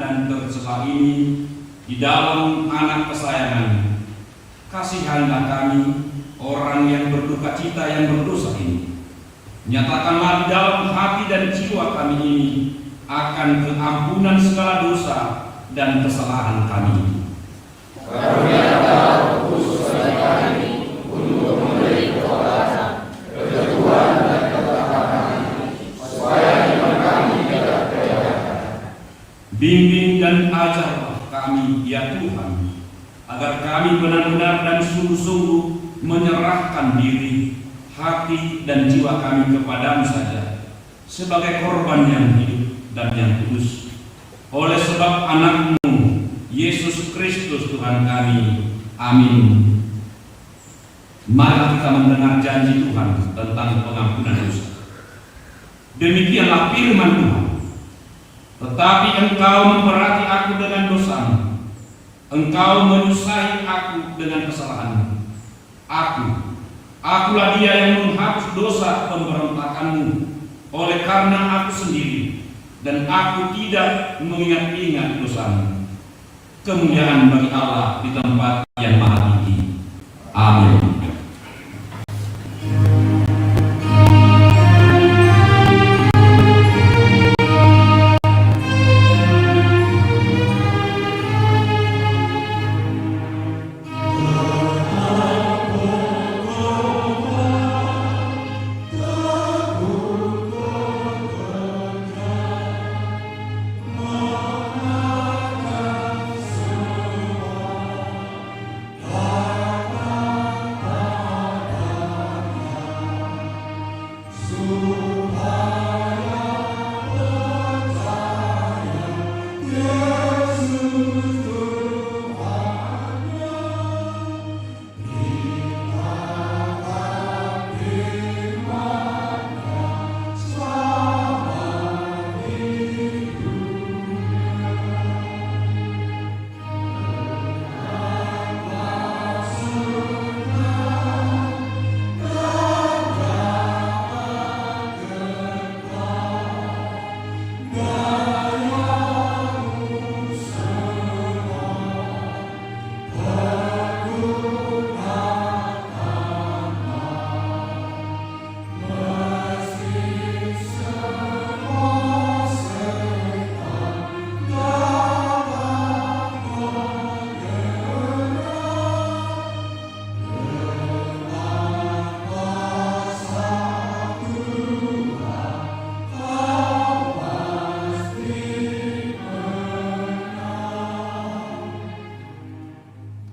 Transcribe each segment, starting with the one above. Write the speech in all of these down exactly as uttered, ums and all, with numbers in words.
dan tercela ini di dalam Anak kesayangan. Kasihanilah kami, orang yang berduka cita, yang berdosa ini. Nyatakanlah di dalam hati dan jiwa kami ini akan keampunan segala dosa dan kesalahan kami. Karuniakanlah Roh Kudus bagi kami untuk memberi kekuatan, keteguhan, dan ketabahan, supaya iman kami tidak tergoyahkan. Bimbing dan ajarlah kami, ya Tuhan, agar kami benar-benar dan sungguh-sungguh menyerahkan diri, hati, dan jiwa kami kepada-Mu saja, sebagai korban yang hidup dan yang kudus. Oleh sebab Anak-Mu, Yesus Kristus Tuhan kami. Amin. Marilah kita mendengar janji Tuhan tentang pengampunan dosa. Demikianlah firman Tuhan. Tetapi engkau memberati aku dengan dosamu. Engkau menyusahi aku dengan kesalahanmu. Aku, akulah Dia yang menghapus dosa pemberontakanmu oleh karena aku sendiri, dan aku tidak mengingat-ingat dosamu. Kemuliaan bagi Allah di tempat yang maha tinggi. Amin.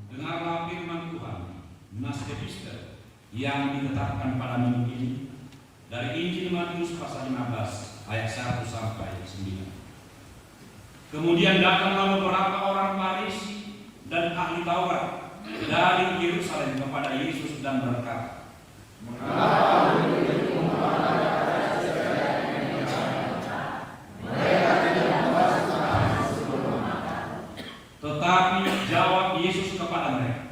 Dengarlah firman Tuhan, nas epistel yang ditetapkan pada minggu ini dari Injil Matius pasal lima belas ayat satu sampai sembilan. Kemudian datanglah beberapa orang Farisi dan ahli Taurat dari Yerusalem kepada Yesus dan berkata, Tetapi jawab Yesus kepada mereka,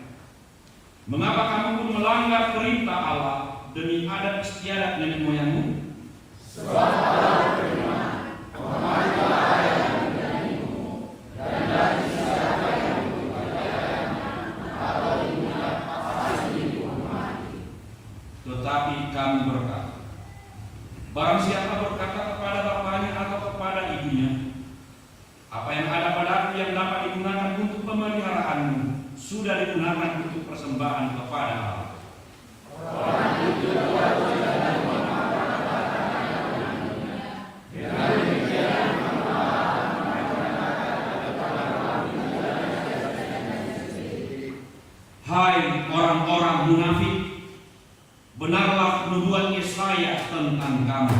Mengapa kamu pun melanggar perintah Allah demi adat istiadat nenek moyangmu? Tetapi kamu berkata, Barang siapa berkata kepada bapaknya atau kepada ibunya, Apa yang ada padaku yang dapat digunakan untuk pemeliharaanmu sudah digunakan untuk persembahan kepada Allah. Hai orang-orang munafik, Benarlah nubuat Yesaya tentang kamu.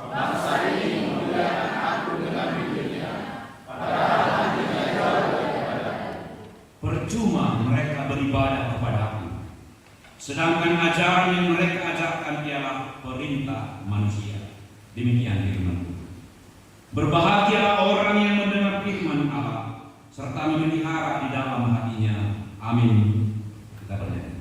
Bangsa ini memuliakan aku dengan bibirnya, padahal hatinya jauh daripadaku. Percuma mereka beribadah kepadaku, sedangkan ajaran yang mereka ajarkan ialah perintah manusia. Demikian firman Tuhan. Berbahagialah orang yang mendengar firman Allah serta memelihara di dalam hatinya. Amin. Kita bernyanyi.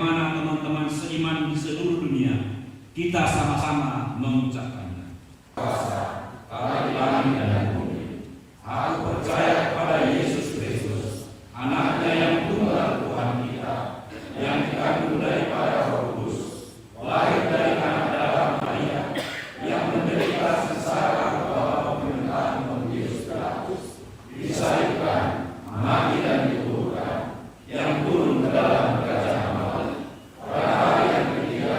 Mana teman-teman seiman di seluruh dunia, kita sama-sama mengucapkannya. Kuasa, pada di langit dan di bumi. Aku percaya kepada Yesus Kristus, Anaknya yang tunggal Tuhan kita, yang dikandung daripada Roh Kudus, lahir dari anak darah Maria, yang menderita sengsara di bawah pemerintahan Pontius Pilatus, disalibkan, mati dan dikuburkan, yang turun ke dalam kerajaan Allah. Pada hari yang ketiga,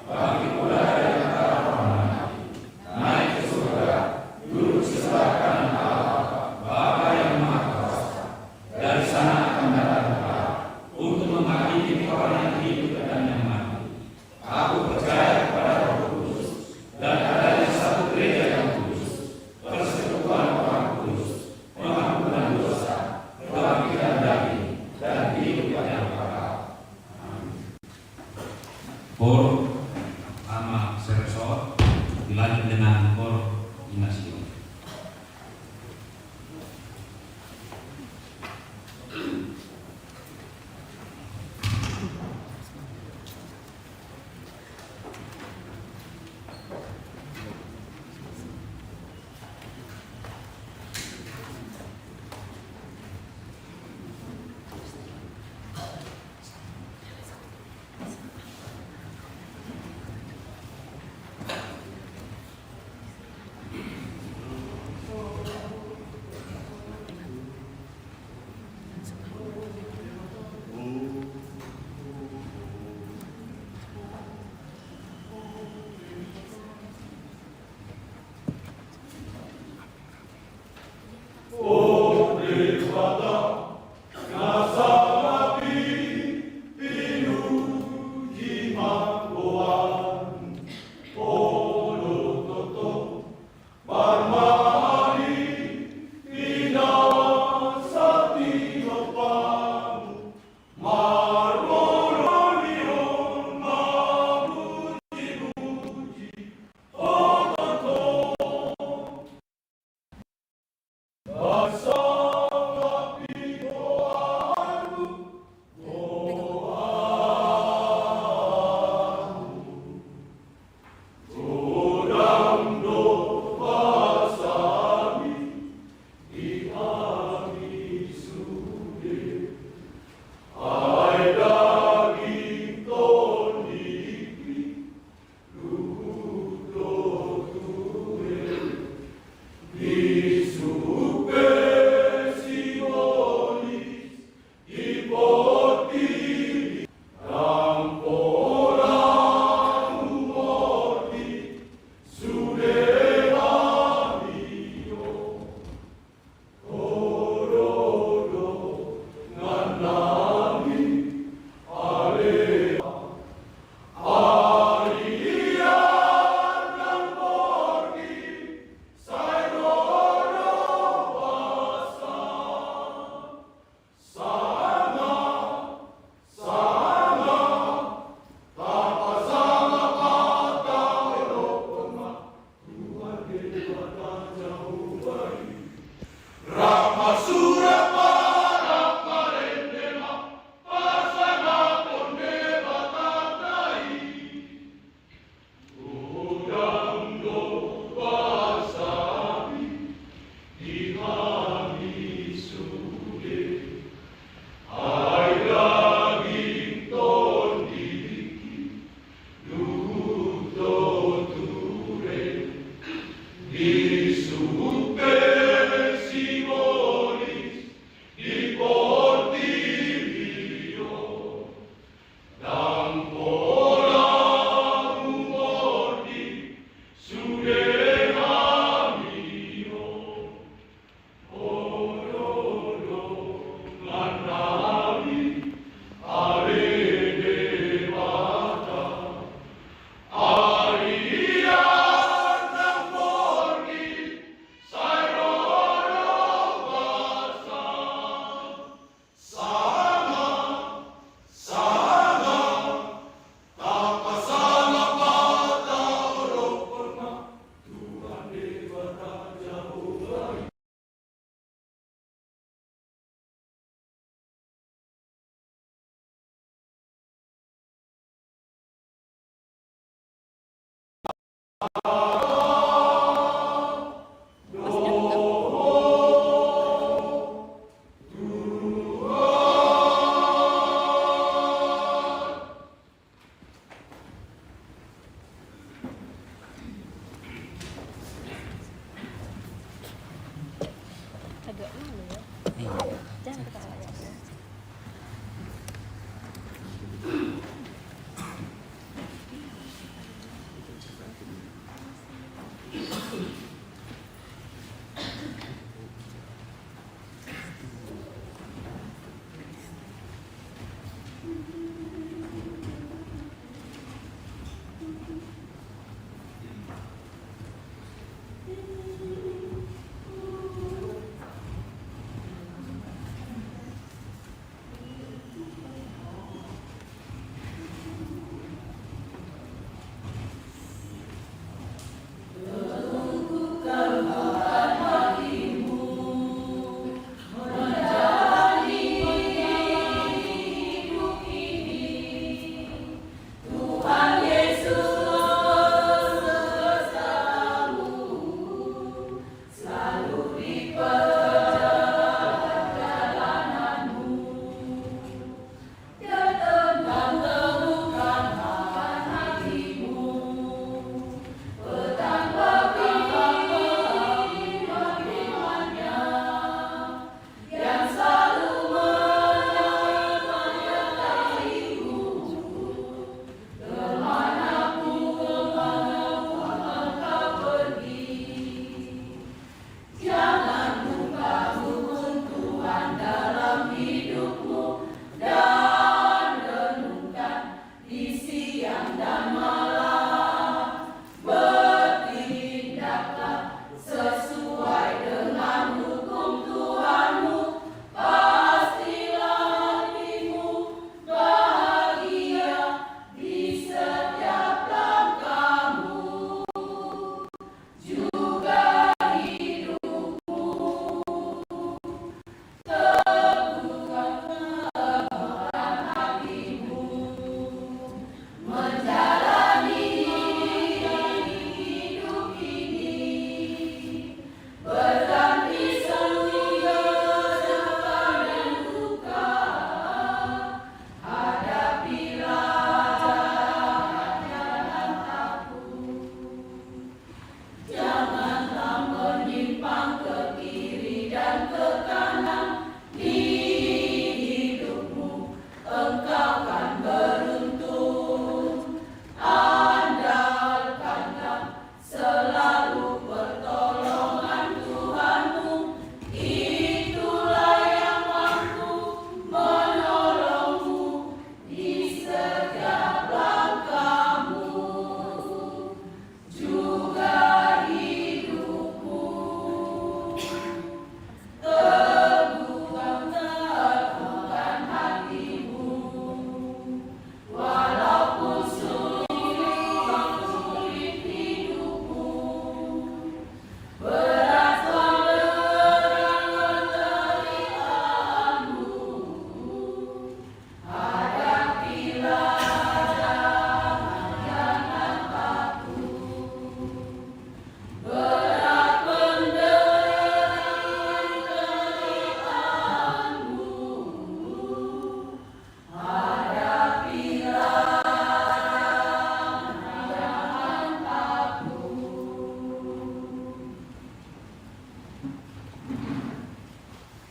bangkit pula dari antara orang mati, naik ke surga, duduk di sebelah kanan Allah, Bapa yang Maha Kuasa. Dari sana akan datang pula untuk menghakimi orang yang hidup dan yang mati. Aku percaya kepada Roh Kudus, dan adanya satu gereja yang kudus, persekutuan orang kudus, pengampunan dosa, kebangkitan daging, dan hidup yang kekal. Amin. Kor Ama Seresor, dilanjut dengan Kor Inasio. Agak malu ya. Iya. Jangan ketawa ya.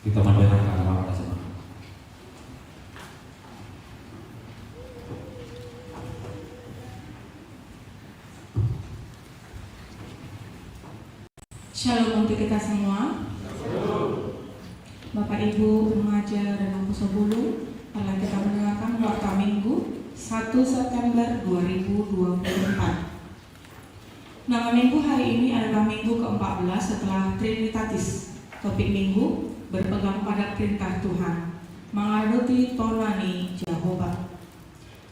Kita mandangkan anak-anak sama. Shalom untuk kita semua. Bapak, Ibu, remaja, dan Ompu Sobulu, telah kita mendengarkan Warta Minggu satu September dua ribu dua puluh empat. Nama Minggu hari ini adalah Minggu keempat belas setelah Trinitatis. Topik Minggu, berpegang pada perintah Tuhan, mangaradoti tona ni Jahowa.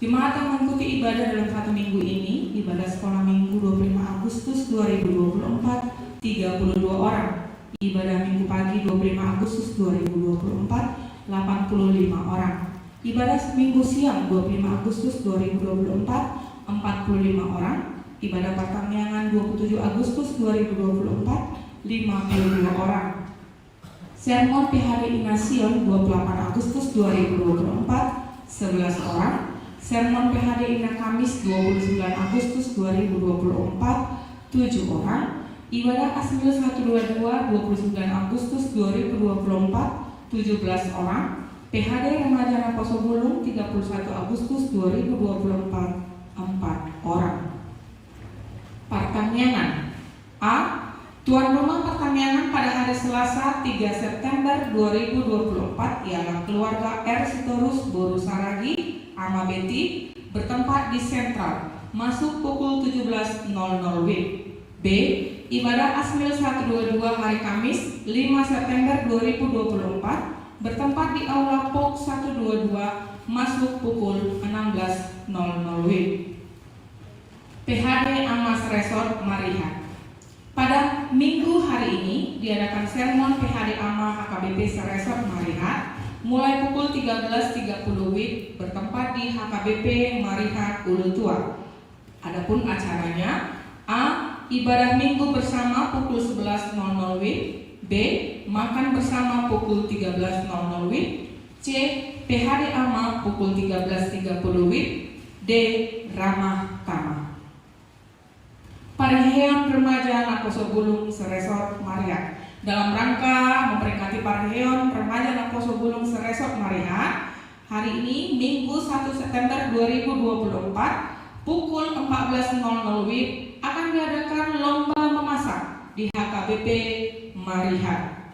Jemaat yang mengikuti ibadah dalam satu minggu ini, ibadah Sekolah Minggu dua puluh lima Agustus dua ribu dua puluh empat, tiga puluh dua orang. Ibadah Minggu pagi dua puluh lima Agustus dua ribu dua puluh empat, delapan puluh lima orang. Ibadah Minggu siang dua puluh lima Agustus dua ribu dua puluh empat, empat puluh lima orang. Ibadah Partangiangan dua puluh tujuh Agustus dua ribu dua puluh empat, lima puluh dua orang. Sermon P H D Ina Sion dua puluh delapan Agustus dua ribu dua puluh empat, sebelas orang. Sermon P H D Ina Kamis dua puluh sembilan Agustus dua ribu dua puluh empat, tujuh orang. Ibadah Asmil satu dua dua, dua puluh sembilan Agustus dua ribu dua puluh empat, tujuh belas orang. P H D Remaja Naposo Bulung tiga puluh satu Agustus dua ribu dua puluh empat, empat orang. Partangiangan. A. Tuan rumah partangiangan pada hari Selasa, tiga September dua ribu dua puluh empat, ialah keluarga R Sitorus boru Saragi, Ama Beti, bertempat di Sentral, masuk pukul tujuh belas nol nol W I B. B. Ibadah Asmil satu dua dua hari Kamis, lima September dua ribu dua puluh empat, bertempat di Aula Pok satu dua dua, masuk pukul enam belas nol nol W I B. P H D Ama Seresort Marihat. Pada Minggu hari ini diadakan sermon P H D Ama H K B P Seresort Marihat mulai pukul tiga belas tiga puluh W I B bertempat di H K B P Marihat Ulutua. Adapun acaranya: A. Ibadah Minggu bersama pukul sebelas nol nol W I B. B. Makan bersama pukul tiga belas nol nol W I B. C. P H D Ama pukul tiga belas tiga puluh W I B. D. Ramah tamah. Parheheon Remaja Naposo Bulung Seresort Marihat. Dalam rangka memperingati Parheheon Remaja Naposo Bulung Seresort Marihat, hari ini, Minggu satu September dua ribu dua puluh empat, pukul empat belas nol nol W I B, akan diadakan lomba memasak di H K B P Marihat.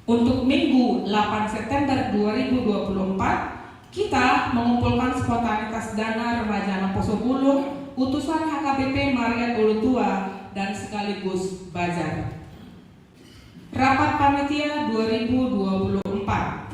Untuk Minggu delapan September dua ribu dua puluh empat, kita mengumpulkan spontanitas dana Remaja Naposo Bulung, utusan H K B P Marihat Ulutua, dan sekaligus bazar. Rapat Panitia dua ribu dua puluh empat.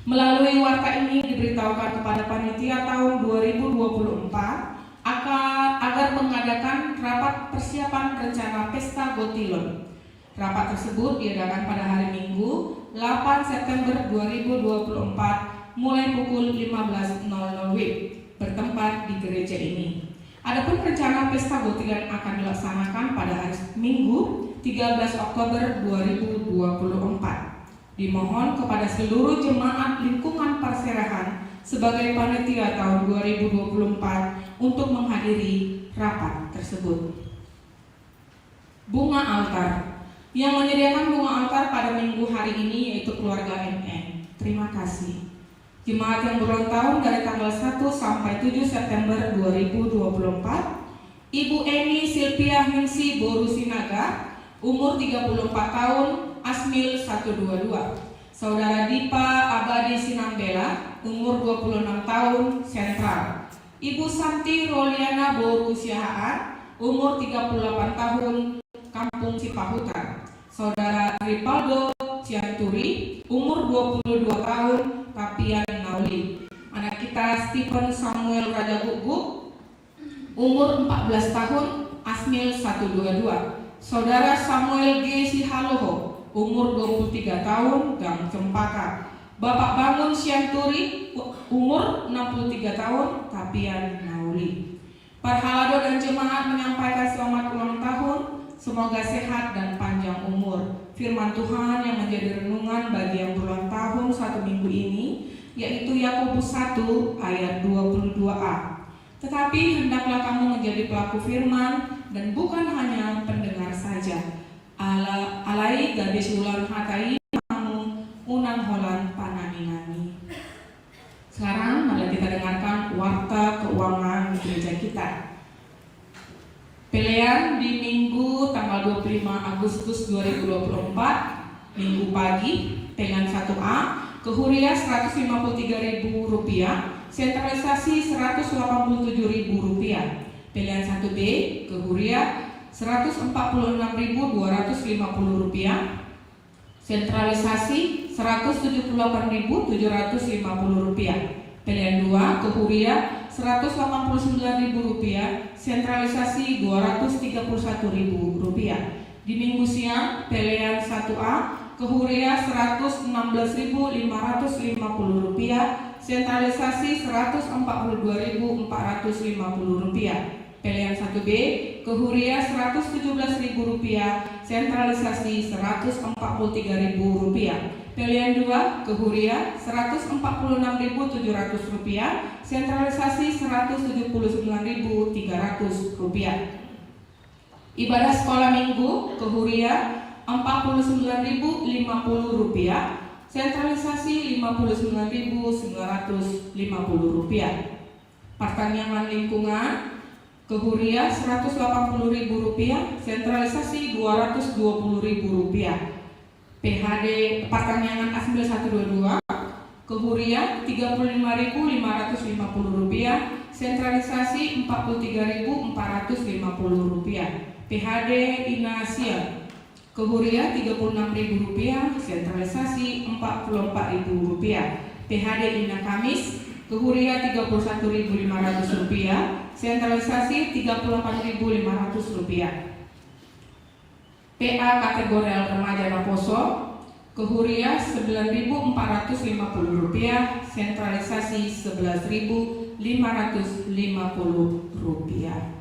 Melalui warta ini diberitahukan kepada Panitia tahun dua ribu dua puluh empat aka-, agar mengadakan rapat persiapan rencana Pesta Gotilon. Rapat tersebut diadakan pada hari Minggu, delapan September dua ribu dua puluh empat, mulai pukul lima belas nol nol W I B, bertempat di gereja ini. Adapun rencana Pesta Gotilon akan dilaksanakan pada hari Minggu, tiga belas Oktober dua ribu dua puluh empat. Dimohon kepada seluruh jemaat lingkungan Parserahan sebagai panitia tahun dua ribu dua puluh empat untuk menghadiri rapat tersebut. Bunga altar. Yang menyediakan bunga altar pada Minggu hari ini yaitu keluarga M N. Terima kasih. Jemaat yang berulang tahun dari tanggal satu sampai tujuh September dua ribu dua puluh empat, Ibu Eni Silvia Ningsi boru Sinaga, umur tiga puluh empat tahun, Asmil satu dua dua. Saudara Dipa Abadi Sinambela, umur dua puluh enam tahun, Sentral. Ibu Santi Roliana boru Siahaan, umur tiga puluh delapan tahun, Kampung Cipahutar. Saudara Ripaldo Sianturi, umur dua puluh dua tahun, Tapian, Nauli. Anak kita Stephen Samuel Raja Guguk, umur empat belas tahun, Asmil satu dua dua. Saudara Samuel G Sihaloho, umur dua puluh tiga tahun, Gang Cempaka. Bapak Bangun Sianturi, u-, umur enam puluh tiga tahun, Tapian, Nauli. Parhalado dan jemaat menyampaikan selamat ulang tahun, semoga sehat dan panjang umur. Firman Tuhan yang menjadi renungan bagi yang berulang tahun satu minggu ini, yaitu Yakobus satu ayat dua puluh dua a. Tetapi hendaklah kamu menjadi pelaku firman dan bukan hanya pendengar saja. Ala-, alai gabe siulang hata i ma hamu, unang holan panangi-nangi. Sekarang, mari kita dengarkan warta keuangan gereja kita. Pelean di Minggu tanggal dua puluh lima Agustus dua ribu dua puluh empat, Minggu pagi, pelean satu A, ke huria seratus lima puluh tiga ribu rupiah, sentralisasi seratus delapan puluh tujuh ribu rupiah. Pelean satu B, ke huria seratus empat puluh enam ribu dua ratus lima puluh rupiah, sentralisasi seratus tujuh puluh delapan ribu tujuh ratus lima puluh rupiah. Pelean dua, ke huria seratus delapan puluh sembilan ribu rupiah, sentralisasi dua ratus tiga puluh satu ribu rupiah. Di Minggu siang, pelean satu A, ke huria seratus enam belas ribu lima ratus lima puluh rupiah, sentralisasi seratus empat puluh dua ribu empat ratus lima puluh rupiah. Pelean satu B, ke huria seratus tujuh belas ribu rupiah, sentralisasi seratus empat puluh tiga ribu rupiah. Pelean dua, ke huria seratus empat puluh enam ribu tujuh ratus rupiah, sentralisasi seratus tujuh puluh sembilan ribu tiga ratus rupiah. Ibadah sekolah minggu, ke huria empat puluh sembilan ribu lima puluh rupiah, sentralisasi lima puluh sembilan ribu sembilan ratus lima puluh rupiah. Partangiangan lingkungan, ke huria seratus delapan puluh ribu rupiah, sentralisasi dua ratus dua puluh ribu rupiah. P H D, partangiangan A sembilan satu dua dua, ke huria tiga puluh lima ribu lima ratus lima puluh rupiah, sentralisasi empat puluh tiga ribu empat ratus lima puluh rupiah. P H D Ina Sia, ke huria tiga puluh enam ribu rupiah, sentralisasi empat puluh empat ribu rupiah. P H D Ina Kamis, ke huria tiga puluh satu ribu lima ratus rupiah, sentralisasi tiga puluh delapan ribu lima ratus rupiah. P A kategorial remaja naposo, ke huria sembilan ribu empat ratus lima puluh rupiah, sentralisasi sebelas ribu lima ratus lima puluh rupiah.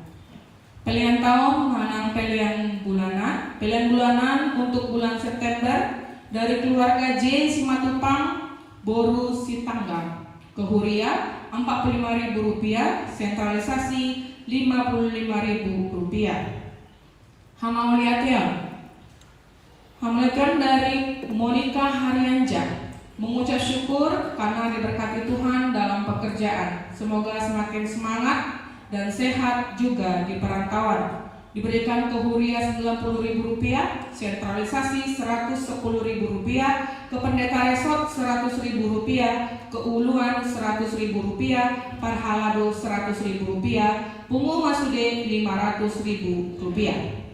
Pelean taon manang pelean bulanan, pelean bulanan untuk bulan September dari keluarga J Simatupang, boru Sitanggang, ke huria empat puluh lima ribu rupiah, sentralisasi lima puluh lima ribu rupiah. Hamauliateon. Hamauliateon dari Monica Harianja, mengucap syukur karena diberkati Tuhan dalam pekerjaan. Semoga semakin semangat dan sehat juga di perantauan. Diberikan ke huria sembilan puluh ribu rupiah, sentralisasi seratus sepuluh ribu rupiah, ke pendeta resort seratus ribu rupiah, ke uluan seratus ribu rupiah, parhalado seratus ribu rupiah, pungu masude lima ratus ribu rupiah.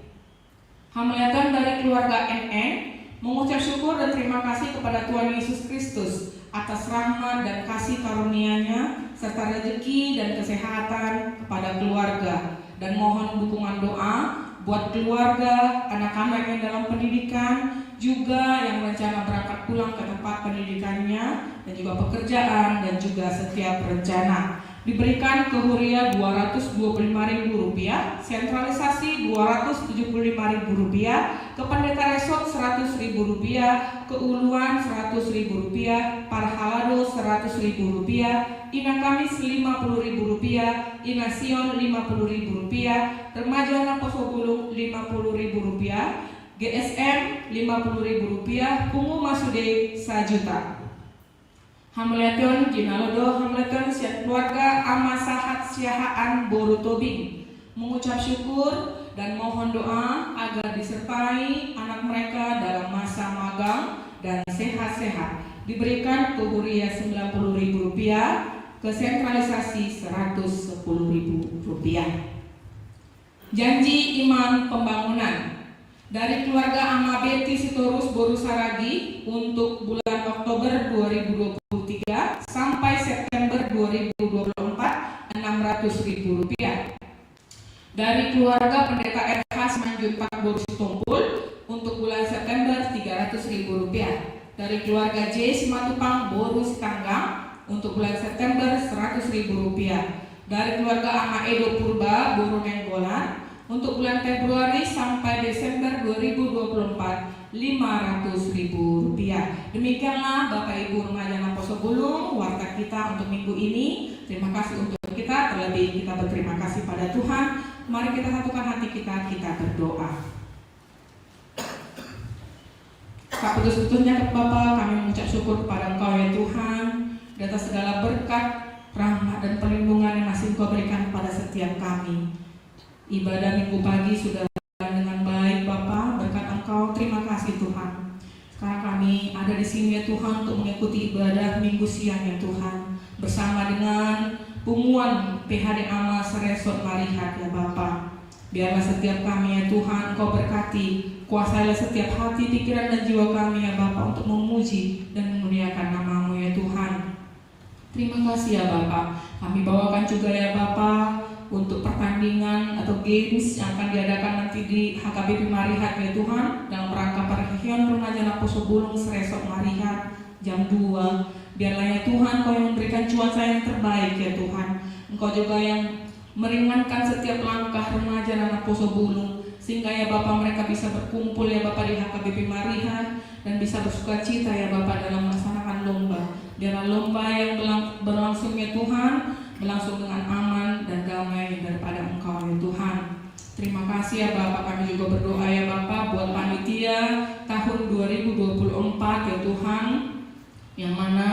Hamauliateon dari keluarga N N mengucap syukur dan terima kasih kepada Tuhan Yesus Kristus atas rahmat dan kasih karunia-Nya serta rezeki dan kesehatan kepada keluarga, dan mohon dukungan doa buat keluarga, anak-anak yang dalam pendidikan, juga yang rencana berangkat pulang ke tempat pendidikannya, dan juga pekerjaan, dan juga setiap rencana. Diberikan ke huria dua ratus dua puluh lima ribu rupiah, sentralisasi dua ratus tujuh puluh lima ribu rupiah, ke pendeta resort seratus ribu rupiah, ke uluan seratus ribu rupiah, parhalado seratus ribu rupiah, Ina Kamis lima puluh ribu rupiah, Ina Sion lima puluh ribu rupiah, remaja naposo bulung lima puluh ribu rupiah, G S M lima puluh ribu rupiah, pungu masude sajuta. Hamauliateon, ginalo do hamauliateon sian keluarga Ama Sahat Siahaan boru Tobing, mengucap syukur dan mohon doa agar disertai anak mereka dalam masa magang dan sehat-sehat. Diberikan ke huria sembilan puluh ribu rupiah, ke sentralisasi seratus sepuluh ribu rupiah. Janji iman pembangunan dari keluarga Ama Beti Sitorus boru Saragi untuk bulan Oktober dua ribu dua puluh tiga sampai September dua ribu dua puluh empat, enam ratus ribu rupiah. Dari keluarga Pendeta R H Simanjuntak boru Sitompul untuk bulan September tiga ratus ribu rupiah. Dari keluarga J Simatupang boru Sitanggang untuk bulan September seratus ribu rupiah. Dari keluarga Ama Edo Purba boru Nainggolan untuk bulan Februari sampai Desember dua ribu dua puluh empat, lima ratus ribu rupiah. Demikianlah Bapak Ibu remaja naposo bulung, warta kita untuk minggu ini. Terima kasih untuk kita, terlebih kita berterima kasih pada Tuhan. Mari kita satukan hati kita, kita berdoa. Tak putus-putusnya, Bapa, kami mengucap syukur kepada Engkau, ya Tuhan, di atas segala berkat, rahmat, dan perlindungan yang masih Engkau berikan kepada setiap kami. Ibadah Minggu pagi sudah berjalan dengan baik, Bapa, berkat Engkau. Terima kasih, Tuhan. Sekarang kami ada di sini, ya Tuhan, untuk mengikuti ibadah Minggu siang, ya Tuhan, bersama dengan punguan P H D Ama se-Resort Marihat, ya Bapa. Biarlah setiap kami, ya Tuhan, Engkau berkati, kuasailah setiap hati, pikiran, dan jiwa kami, ya Bapa, untuk memuji dan memuliakan nama-Mu, ya Tuhan. Terima kasih, ya Bapa. Kami bawakan juga, ya Bapa, untuk pertandingan atau games yang akan diadakan nanti di H K B P Marihat, ya Tuhan, dalam rangka parhiasan remaja naposo bulung se-Resort Marihat jam dua. Biarlah, ya Tuhan, Engkau yang memberikan cuaca yang terbaik, ya Tuhan. Engkau juga yang meringankan setiap langkah remaja dan naposo bulung, sehingga ya Bapa, mereka bisa berkumpul ya Bapa di H K B P Marihan dan bisa bersukacita ya Bapa dalam melaksanakan lomba. Biarlah lomba yang berlang-, berlangsung ya Tuhan, berlangsung dengan aman dan damai daripada Engkau ya Tuhan. Terima kasih ya Bapa, kami juga berdoa ya Bapa buat panitia tahun dua ribu dua puluh empat ya Tuhan, yang mana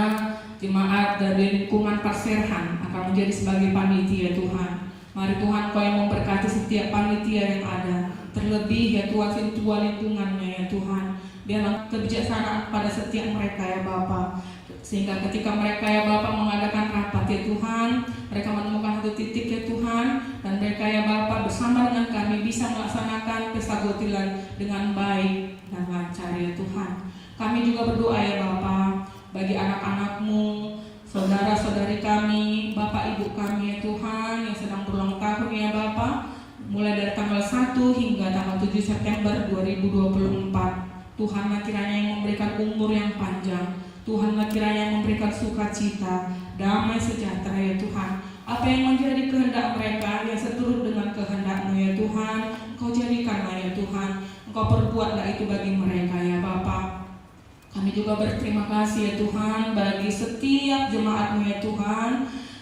jemaat dari lingkungan Parserhan akan menjadi sebagai panitia Tuhan. Mari Tuhan Kau yang memberkati setiap panitia yang ada, terlebih ya Tuhan sintua lingkungannya ya Tuhan. Biarlah kebijaksanaan pada setiap mereka ya Bapa, sehingga ketika mereka ya Bapa mengadakan rapat ya Tuhan, mereka menemukan satu titik ya Tuhan, dan mereka ya Bapa bersama dengan kami bisa melaksanakan pesta gotilan dengan baik dan lancar ya Tuhan. Kami juga berdoa ya Bapa, bagi anak-anak-Mu, saudara-saudari kami, Bapak Ibu kami ya Tuhan, yang sedang berulang tahun ya Bapa, mulai dari tanggal satu hingga tanggal tujuh September dua ribu dua puluh empat. Tuhanlah kiranya yang memberikan umur yang panjang. Tuhanlah kiranya yang memberikan sukacita, damai sejahtera ya Tuhan. Apa yang menjadi kehendak mereka yang seturut dengan kehendak-Mu ya Tuhan, Engkau jadikanlah ya Tuhan. Engkau perbuatlah itu bagi mereka ya Bapa. Kami juga berterima kasih ya Tuhan bagi setiap jemaat-Mu ya Tuhan,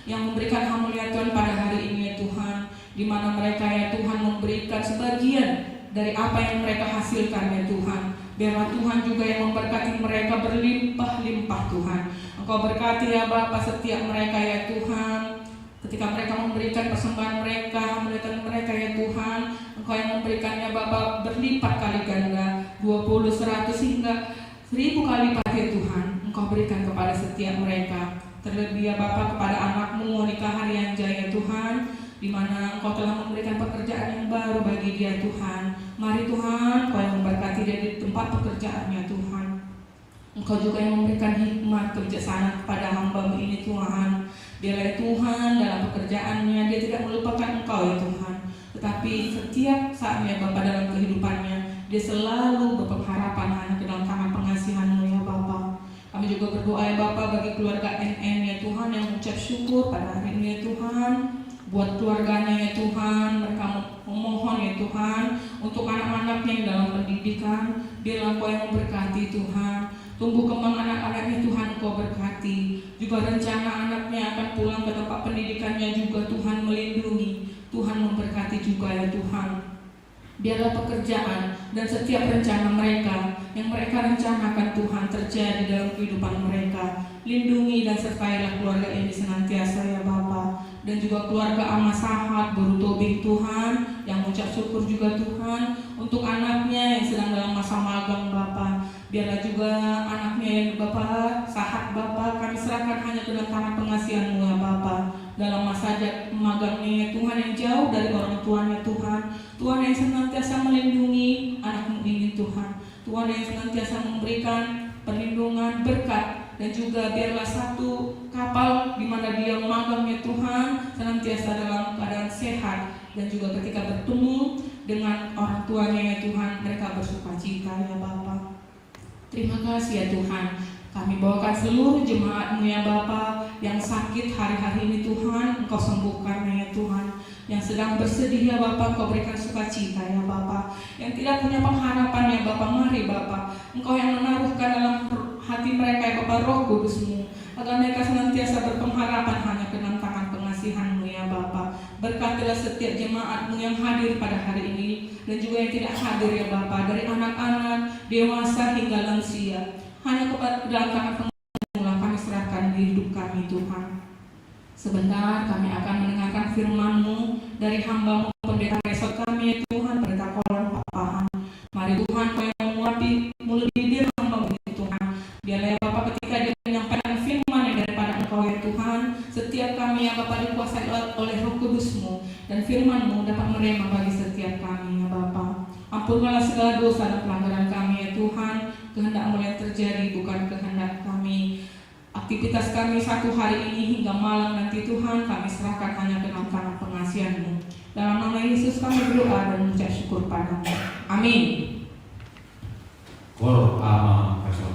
yang memberikan hamba-Mu ya Tuhan pada hari ini ya Tuhan, di mana mereka ya Tuhan memberikan sebagian dari apa yang mereka hasilkan ya Tuhan. Biarlah Tuhan juga yang memberkati mereka berlimpah-limpah Tuhan. Engkau berkati ya Bapa setiap mereka ya Tuhan. Ketika mereka memberikan persembahan mereka, hamba-Mu ya Tuhan, mereka ya Tuhan, Engkau yang memberikannya Bapa berlipat kali ganda, dua puluh, seratus hingga seribu kali lipat ya Tuhan, Engkau berikan kepada setiap mereka. Terlebih ya Bapa kepada anak-Mu Monica Harianja ya Tuhan, di mana Engkau telah memberikan pekerjaan yang baru bagi dia Tuhan. Mari Tuhan, Engkau yang memberkati dia di tempat pekerjaannya Tuhan. Engkau juga yang memberikan hikmat kebijaksanaan kepada hamba-Mu ini Tuhan. Biarlah ya Tuhan dalam pekerjaannya dia tidak melupakan Engkau ya Tuhan. Tetapi setiap saatnya Bapa dalam kehidupannya, dia selalu berpengharapan hanya ke dalam tangan pengasihan-Mu ya Bapa. Kami juga berdoa ya Bapa bagi keluarga N N ya Tuhan yang mengucap syukur pada hari ini ya Tuhan. Buat keluarganya ya Tuhan, mereka memohon ya Tuhan untuk anak-anaknya yang dalam pendidikan, biarlah Engkau yang memberkati Tuhan. Tumbuh kembang anak-anaknya Tuhan Engkau berkati. Juga rencana anaknya akan pulang ke tempat pendidikannya juga Tuhan melindungi. Tuhan memberkati juga ya Tuhan. Biarlah pekerjaan dan setiap rencana mereka yang mereka rencanakan Tuhan terjadi dalam kehidupan mereka. Lindungi dan sertailah keluarga ini senantiasa ya Bapa. Dan juga keluarga Ama Sahat, Boru Tobing Tuhan, yang mengucap syukur juga Tuhan untuk anaknya yang sedang dalam masa magang Bapa. Biarlah juga anaknya yang Bapa, Sahat Bapa, kami serahkan hanya ke dalam tangan pengasihan-Mu ya Bapa. Dalam masa ja-, magangnya ya Tuhan yang jauh dari orang tuanya Tuhan, Tuhan yang senantiasa melindungi anak-Mu ini Tuhan. Tuhan yang senantiasa memberikan perlindungan, berkat, dan juga biarlah satu kapal di mana dia magang ya Tuhan, senantiasa dalam keadaan sehat, dan juga ketika bertemu dengan orang tuanya ya Tuhan, mereka bersukacita ya Bapa. Terima kasih ya Tuhan. Kami bawakan seluruh jemaat-Mu ya Bapa yang sakit hari-hari ini Tuhan, Engkau sembuhkan ya Tuhan. Yang sedang bersedih ya Bapa, Engkau berikan sukacita ya Bapa. Yang tidak punya pengharapan ya Bapa, mari Bapa, Engkau yang menaruhkan dalam hati mereka ya Bapa Roh Kudus-Mu, agar mereka senantiasa berpengharapan hanya ke dalam tangan pengasihan-Mu ya Bapa. Berkatilah setiap jemaat-Mu yang hadir pada hari ini dan juga yang tidak hadir ya Bapa, dari anak-anak, dewasa hingga lansia. Hanya kepada dalam tangan pengasihan-Mu lah kami serahkan di hidup kami Tuhan. Sebentar kami akan mendengarkan firman-Mu dari hamba-Mu Pendeta Resort kami ya Tuhan, Pendeta Kolon Pakpahan. Mari Tuhan Kau yang mengurapi mulut bibir hamba-Mu ini Tuhan. Biarlah ya Bapa ketika dia menyampaikan firman yang daripada Engkau ya Tuhan, setiap kami ya Bapa dikuasai oleh Roh Kudus-Mu dan firman-Mu dapat merema bagi setiap kami ya Bapa. Ampunkanlah segala dosa dan pelanggaran kami ya Tuhan. Kehendak-Mu yang terjadi, bukan kehendak kami. Aktivitas kami satu hari ini hingga malam nanti Tuhan, kami serahkan hanya ke dalam tangan pengasihan-Mu. Dalam nama Yesus kami berdoa dan mengucap syukur pada-Mu. Amin. Kor ama kasih.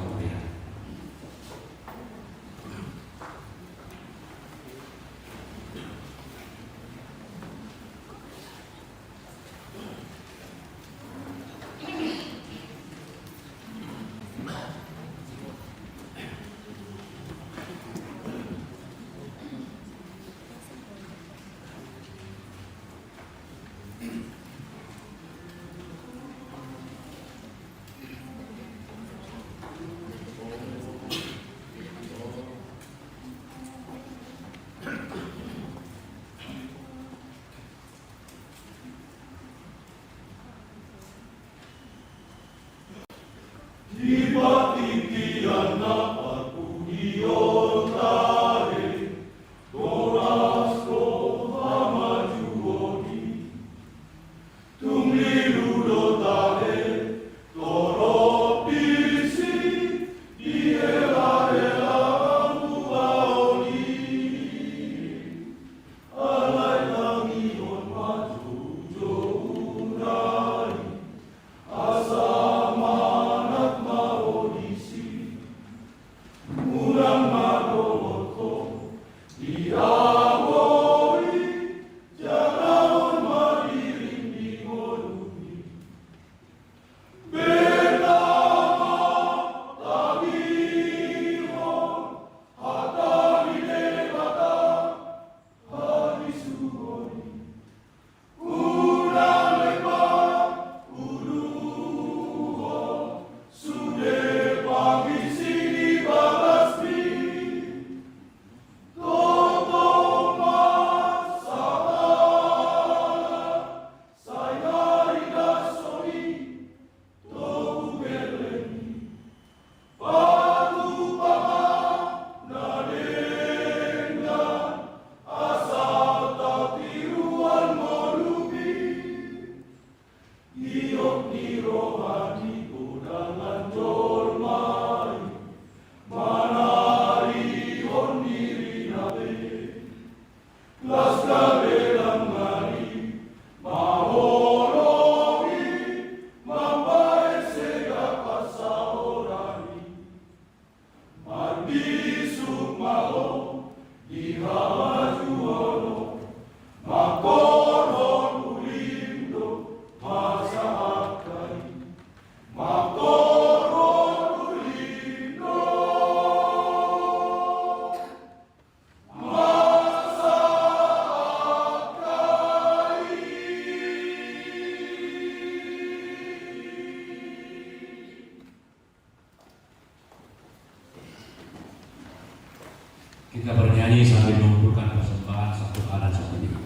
Kita bernyanyi sambil mengumpulkan persembahan satu alat seperti ini.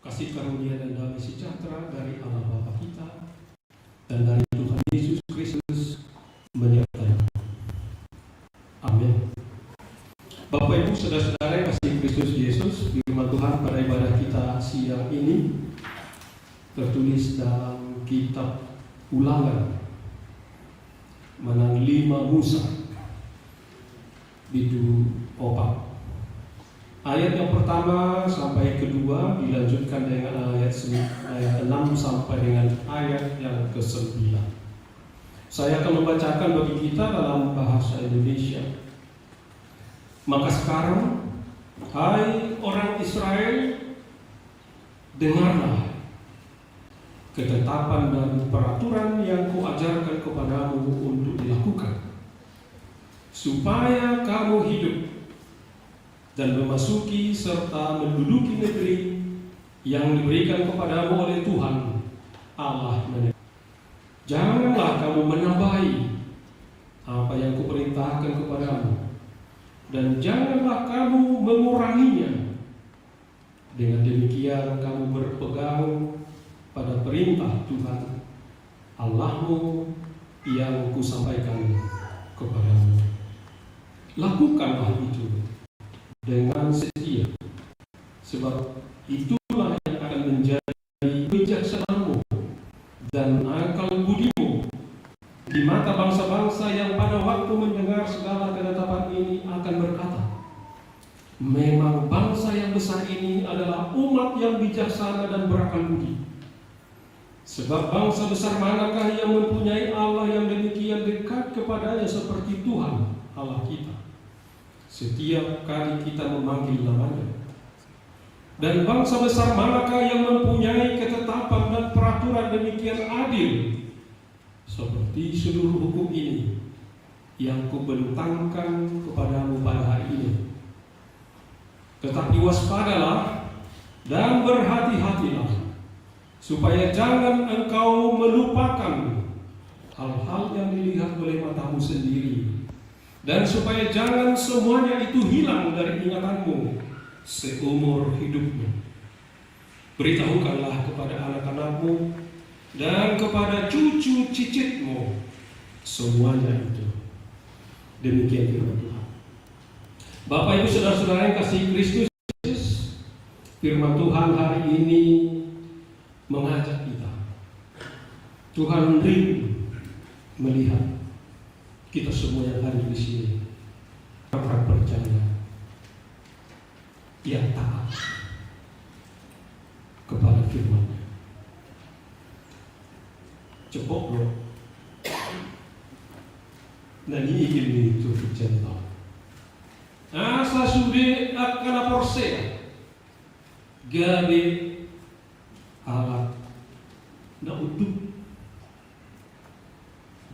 Kasih karunia dan damai sejahtera dari Allah Bapa kita dan dari Tuhan Yesus Kristus menyertai kita. Amin. Bapak Ibu, saudara-saudara yang kasih Kristus Yesus, firman Tuhan pada ibadah kita siang ini tertulis dalam kitab Ulangan, manang lima Musa, bindu opat. Ayat yang pertama sampai kedua dilanjutkan dengan ayat se-, ayat enam sampai dengan ayat yang kesembilan. Saya akan membacakan bagi kita dalam bahasa Indonesia. Maka sekarang, hai orang Israel, dengarlah ketetapan dan peraturan yang kuajarkan kepadamu untuk dilakukan, supaya kamu hidup dan memasuki serta menduduki negeri yang diberikan kepadamu oleh Tuhan Allah. Janganlah kamu menambahi apa yang kuperintahkan kepadamu, dan janganlah kamu menguranginya. Dengan demikian kamu berpegang pada perintah Tuhan Allahmu yang kusampaikan kepadamu. Lakukanlah itu dengan setia, sebab itulah yang akan menjadi bijaksanamu dan akal budimu di mata bangsa-bangsa yang pada waktu mendengar segala ketetapan ini akan berkata, "Memang bangsa yang besar ini adalah umat yang bijaksana dan berakal budi. Sebab bangsa besar manakah yang mempunyai Allah yang demikian dekat kepadanya seperti Tuhan Allah kita?" setiap kali kita memanggil namanya. Dan bangsa besar manakah yang mempunyai ketetapan dan peraturan demikian adil seperti seluruh hukum ini yang kubentangkan kepadamu pada hari ini? Tetapi waspadalah dan berhati-hatilah, supaya jangan engkau melupakan hal-hal yang dilihat oleh matamu sendiri, dan supaya jangan semuanya itu hilang dari ingatanmu seumur hidupmu. Beritahukanlah kepada anak-anakmu dan kepada cucu cicitmu semuanya itu. Demikian firman Tuhan. Bapak, Ibu, saudara-saudara yang kasih Kristus, firman Tuhan hari ini mengajak kita. Tuhan rindu melihat kita semua yang hadir di sini, orang percaya yang taat kepada firman-Nya. Cepok do na niigil ni turpuk jani on. Asa sude angka na porsea gabe halak na unduk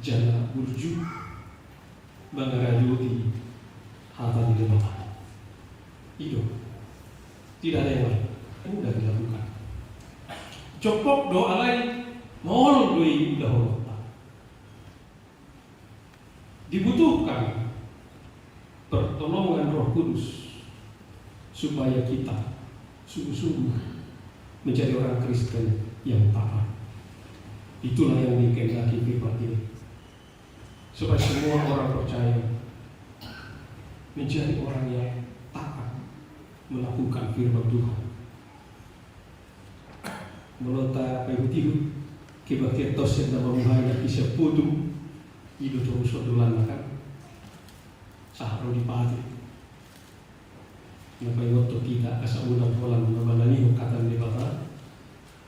jala burju mangaradoti hata ni Debata. I do, tidak ada yang lain. Mudah dilakukan. Cepok do, alai maol do i ulahononta. Dibutuhkan pertolongan Roh Kudus supaya kita sungguh-sungguh menjadi orang Kristen yang taat. Itulah yang dikehendaki firman ini, supaya semua orang percaya menjadi orang yang taat melakukan firman Tuhan. Molo tapaihut-ihut kebaktian tosen na mamungka na kisah putu, i do torus dolanna, kan? Sahat ro di pate. Na paingothon hita asa unang holan na manangihon hata ni Debata,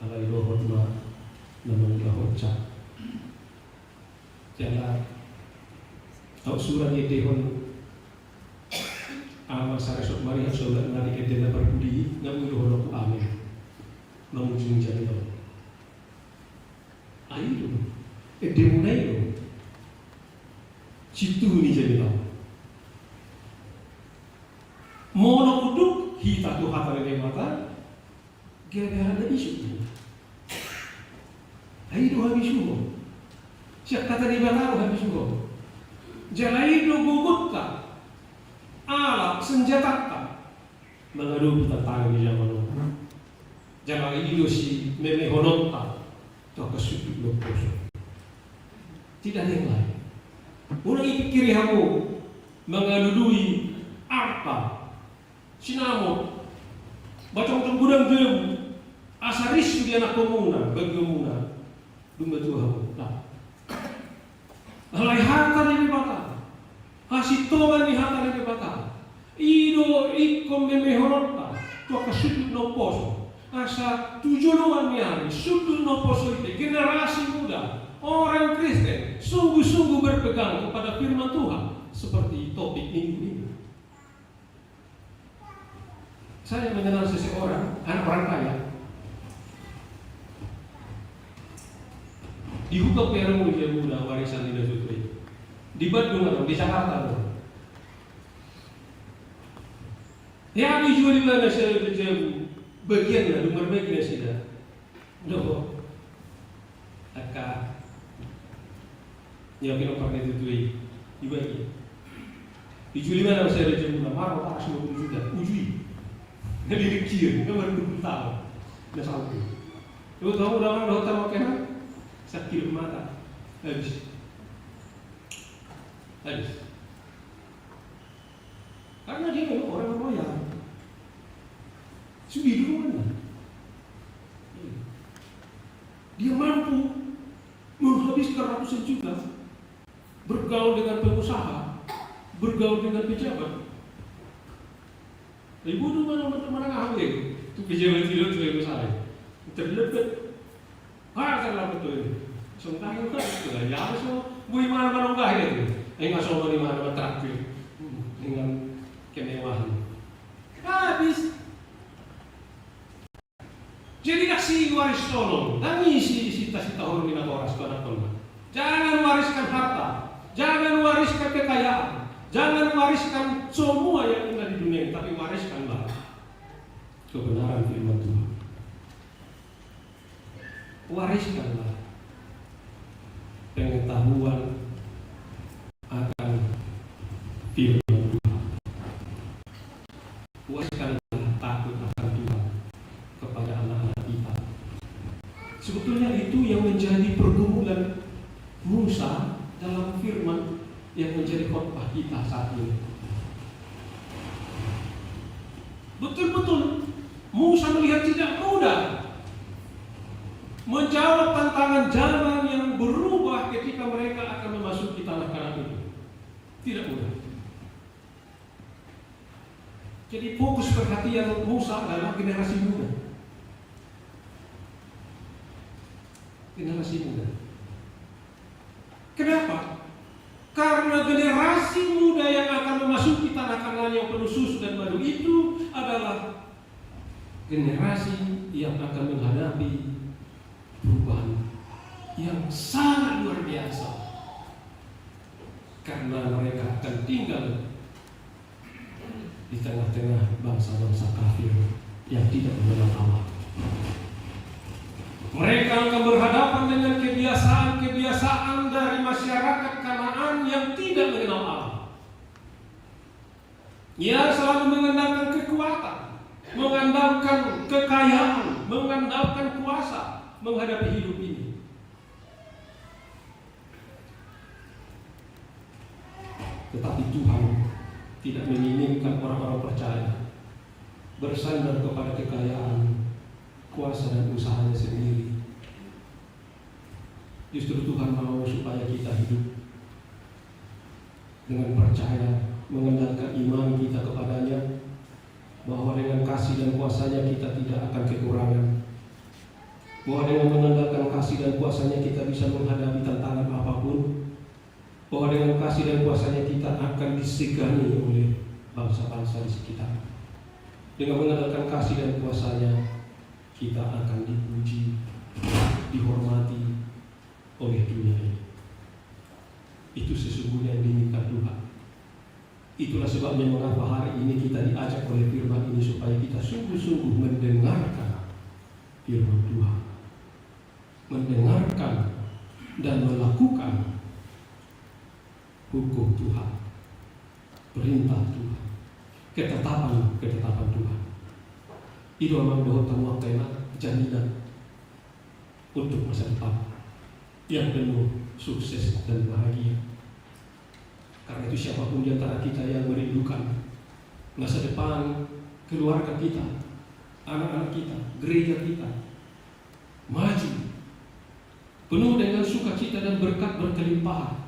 alai dohot ma na mangulahonsa. Jala aut sura diendehon Ama Sari Sotmari, songon na di ende na parpudi i, na mangulahon amen. Mangujungi jani on. Ai do endemuna i do sintuhu ni jani on. Molo unduk hita tu hata ni Debata, gabe halak na bisuk. Ai do habisuhon. Sian hata ni Debata do habisuhon. Jala i do gogota, alat senjatanta mangadopi tantangan ni jaman on. Jala i do simemehononta tu angka sundut na umposo. Tidak ada yang lain. Unang dipingkiri hamu mangalului arta, sinamot, bajongjong godang jabu, asa ris di anakkonmuna, bagionmuna, dung matua hamu. Nah. Alai hata ni Debata, hasintongan ni hata ni Debata, i do ingkon memehononta tu angka sundut na umposo. Asa tu joloan ni ari, sundut na umposo i pe, generasi muda, orang Kristen, sungguh-sungguh berpegang kepada firman Tuhan, seperti topik minggu ini. Saya mengenal seseorang, anak orang kaya. Dihukum pe anak muda, muda warisan ni na tutu i. Di Bandung atau di Jakarta atau. Ya, dijual di mana saya kerja, bagian lah, nomor bagian sudah. Dohot angka na pinompar ni tutu i, dibagi. Dijui ma na masada jam na marot atas dua puluh juta, ujui. Na lirik cia, na baru dua puluh tahun. Na sanggup. Lu tahu udah mana hotel oke kan? Sakit mata. Habis. Habis. Karena dia memang orang yang loyal. Sudah dulu mana? Dia mampu menghabiskan ratusan juta bergaul dengan pengusaha, bergaul dengan pejabat. Ibu tu mana mana mana ngaham ya? Tu pejabat itu tu pengusaha. Terlebih Ah, kan lah betul ini. Sungkang itu kan betul ya. Harus mau bui mana mana udah ya tu. Enggak soal di mana mana terakhir. Dengan kemewahan. Habis. Jadi, ndang si waris tolong, ndang i si, si ta, si ta horong ni natoras tu anakkonna. Jangan wariskan harta, jangan wariskan kekayaan, jangan wariskan semua yang indah di dunia ini, tapi wariskanlah kebenaran firman Tuhan. Wariskanlah pengetahuan akan firman Tuhan. Wariskanlah takut akan Tuhan kepada anak-anak kita. Sebetulnya itu yang menjadi pergumulan Musa dalam firman yang menjadi khotbah kita saat ini. Betul-betul Musa melihat tidak mudah menjawab tantangan zaman yang berubah ketika mereka akan memasuki tanah Kanaan itu. Tidak mudah. Jadi, fokus perhatian Musa adalah generasi muda. Generasi muda. Kenapa? Karena generasi muda yang akan memasuki tanah Kanaan yang penuh susu dan madu itu adalah generasi yang akan menghadapi perubahan yang sangat luar biasa. Karena mereka akan tinggal di tengah-tengah bangsa-bangsa kafir yang tidak mengenal Allah. Mereka akan berhadapan dengan kebiasaan-kebiasaan dari masyarakat Kanaan yang tidak mengenal Allah. Ia selalu mengandalkan kekuatan, mengandalkan kekayaan, mengandalkan kuasa menghadapi hidup ini. Tetapi Tuhan tidak menginginkan orang-orang percaya bersandar kepada kekayaan, kuasa, dan usahanya sendiri. Justru Tuhan mau supaya kita hidup dengan percaya, mengandalkan iman kita kepada-Nya, bahwa dengan kasih dan kuasa-Nya kita tidak akan kekurangan, bahwa dengan mengandalkan kasih dan kuasa-Nya kita bisa menghadapi tantangan apapun, bahwa dengan kasih dan kuasa-Nya kita akan disegani oleh bangsa-bangsa di sekitar. Dengan mengandalkan kasih dan kuasa-Nya, kita akan dipuji, dihormati oleh dunia ini. Itu sesungguhnya yang diinginkan Tuhan. Itulah sebabnya mengapa hari ini kita diajak oleh firman ini supaya kita sungguh-sungguh mendengarkan firman Tuhan, mendengarkan dan melakukan hukum Tuhan, perintah Tuhan, ketetapan-ketetapan Tuhan. I do, amang, dohot hamu angka inang, jaminan untuk masa depan yang penuh sukses dan bahagia. Karena itu, siapapun di antara kita yang merindukan masa depan keluarga kita, anak-anak kita, gereja kita maju penuh dengan sukacita dan berkat berkelimpahan,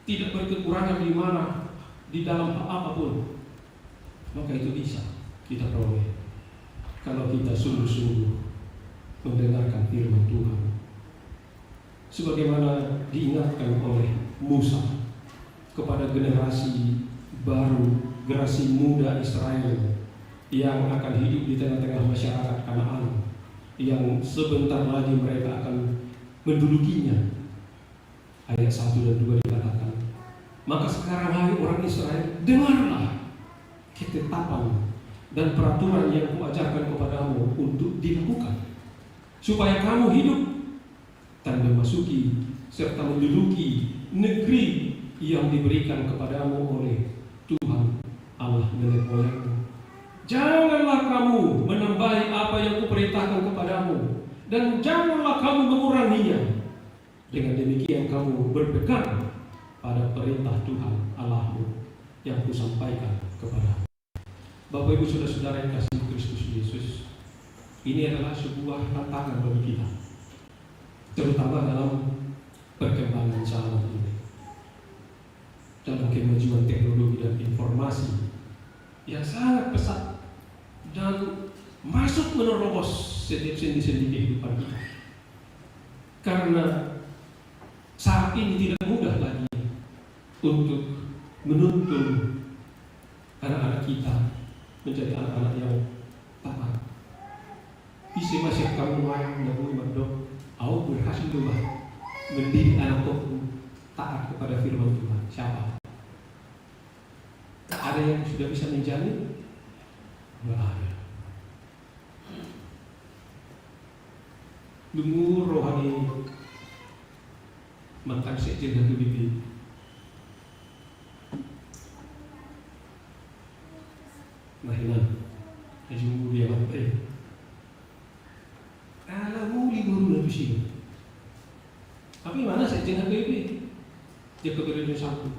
tidak berkekurangan di mana, di dalam hal apapun, maka itu bisa kita peroleh kalau kita sungguh-sungguh mendengarkan firman Tuhan. Sebagaimana diingatkan oleh Musa kepada generasi baru, generasi muda Israel yang akan hidup di tengah-tengah masyarakat Kanaan yang sebentar lagi mereka akan mendudukinya. Ayat satu dan dua dikatakan, "Maka sekarang, hai orang Israel, dengarlah ketetapan dan peraturan yang kuajarkan kepadamu untuk dilakukan, supaya kamu hidup dan memasuki serta menduduki negeri yang diberikan kepadamu oleh Tuhan Allah nenek moyangmu. Janganlah kamu menambahi apa yang kuperintahkan kepadamu, dan janganlah kamu menguranginya. Dengan demikian kamu berpegang pada perintah Tuhan Allahmu yang kusampaikan kepadamu." Bapak, Ibu, saudara-saudara yang kasih Kristus Yesus, ini adalah sebuah tantangan bagi kita, terutama dalam perkembangan zaman ini, dalam kemajuan teknologi dan informasi yang sangat pesat dan masuk menerobos setiap sendi-sendi kehidupan kita. Karena saat ini tidak mudah lagi untuk menuntun anak-anak kita menjadi anak-anak yang taat. Ise ma sian hamu nuaeng na boi mandok, "Au berhasil do, Bah, mendidik anakku taat kepada firman Tuhan"? Siapa? Ada yang sudah bisa menjamin? Nggak ada. Nunga roha ni mantan sekjen H K B P. Nah, hinan. Aji muli amat, eh. Ala muli boruna tusi. Tapi mana sekjen H K B P? Dia keberadaan satu.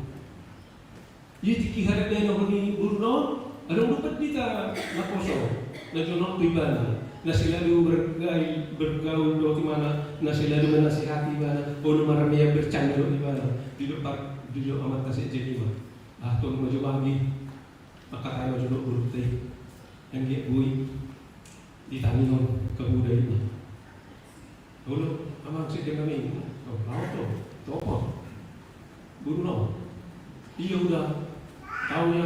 Ia tingki hari dia nongol ni boruna on, adong do pandita naposo, na jonok tu ibana, na selalu bergaul, bergaul dohot ibana, na selalu menasihati ibana, olo marmea bercanda dohot ibana. Didok par-, didok amanta sekjen i ma, "Ah, tong ma jo bagi, mangkatai ma jo dohot borunta i, anggiat boi ditangihon hamu da i ma." Olo, amang, sekjen nami. Oh, au do, toho. Boruna on. Iya, udah. Taunya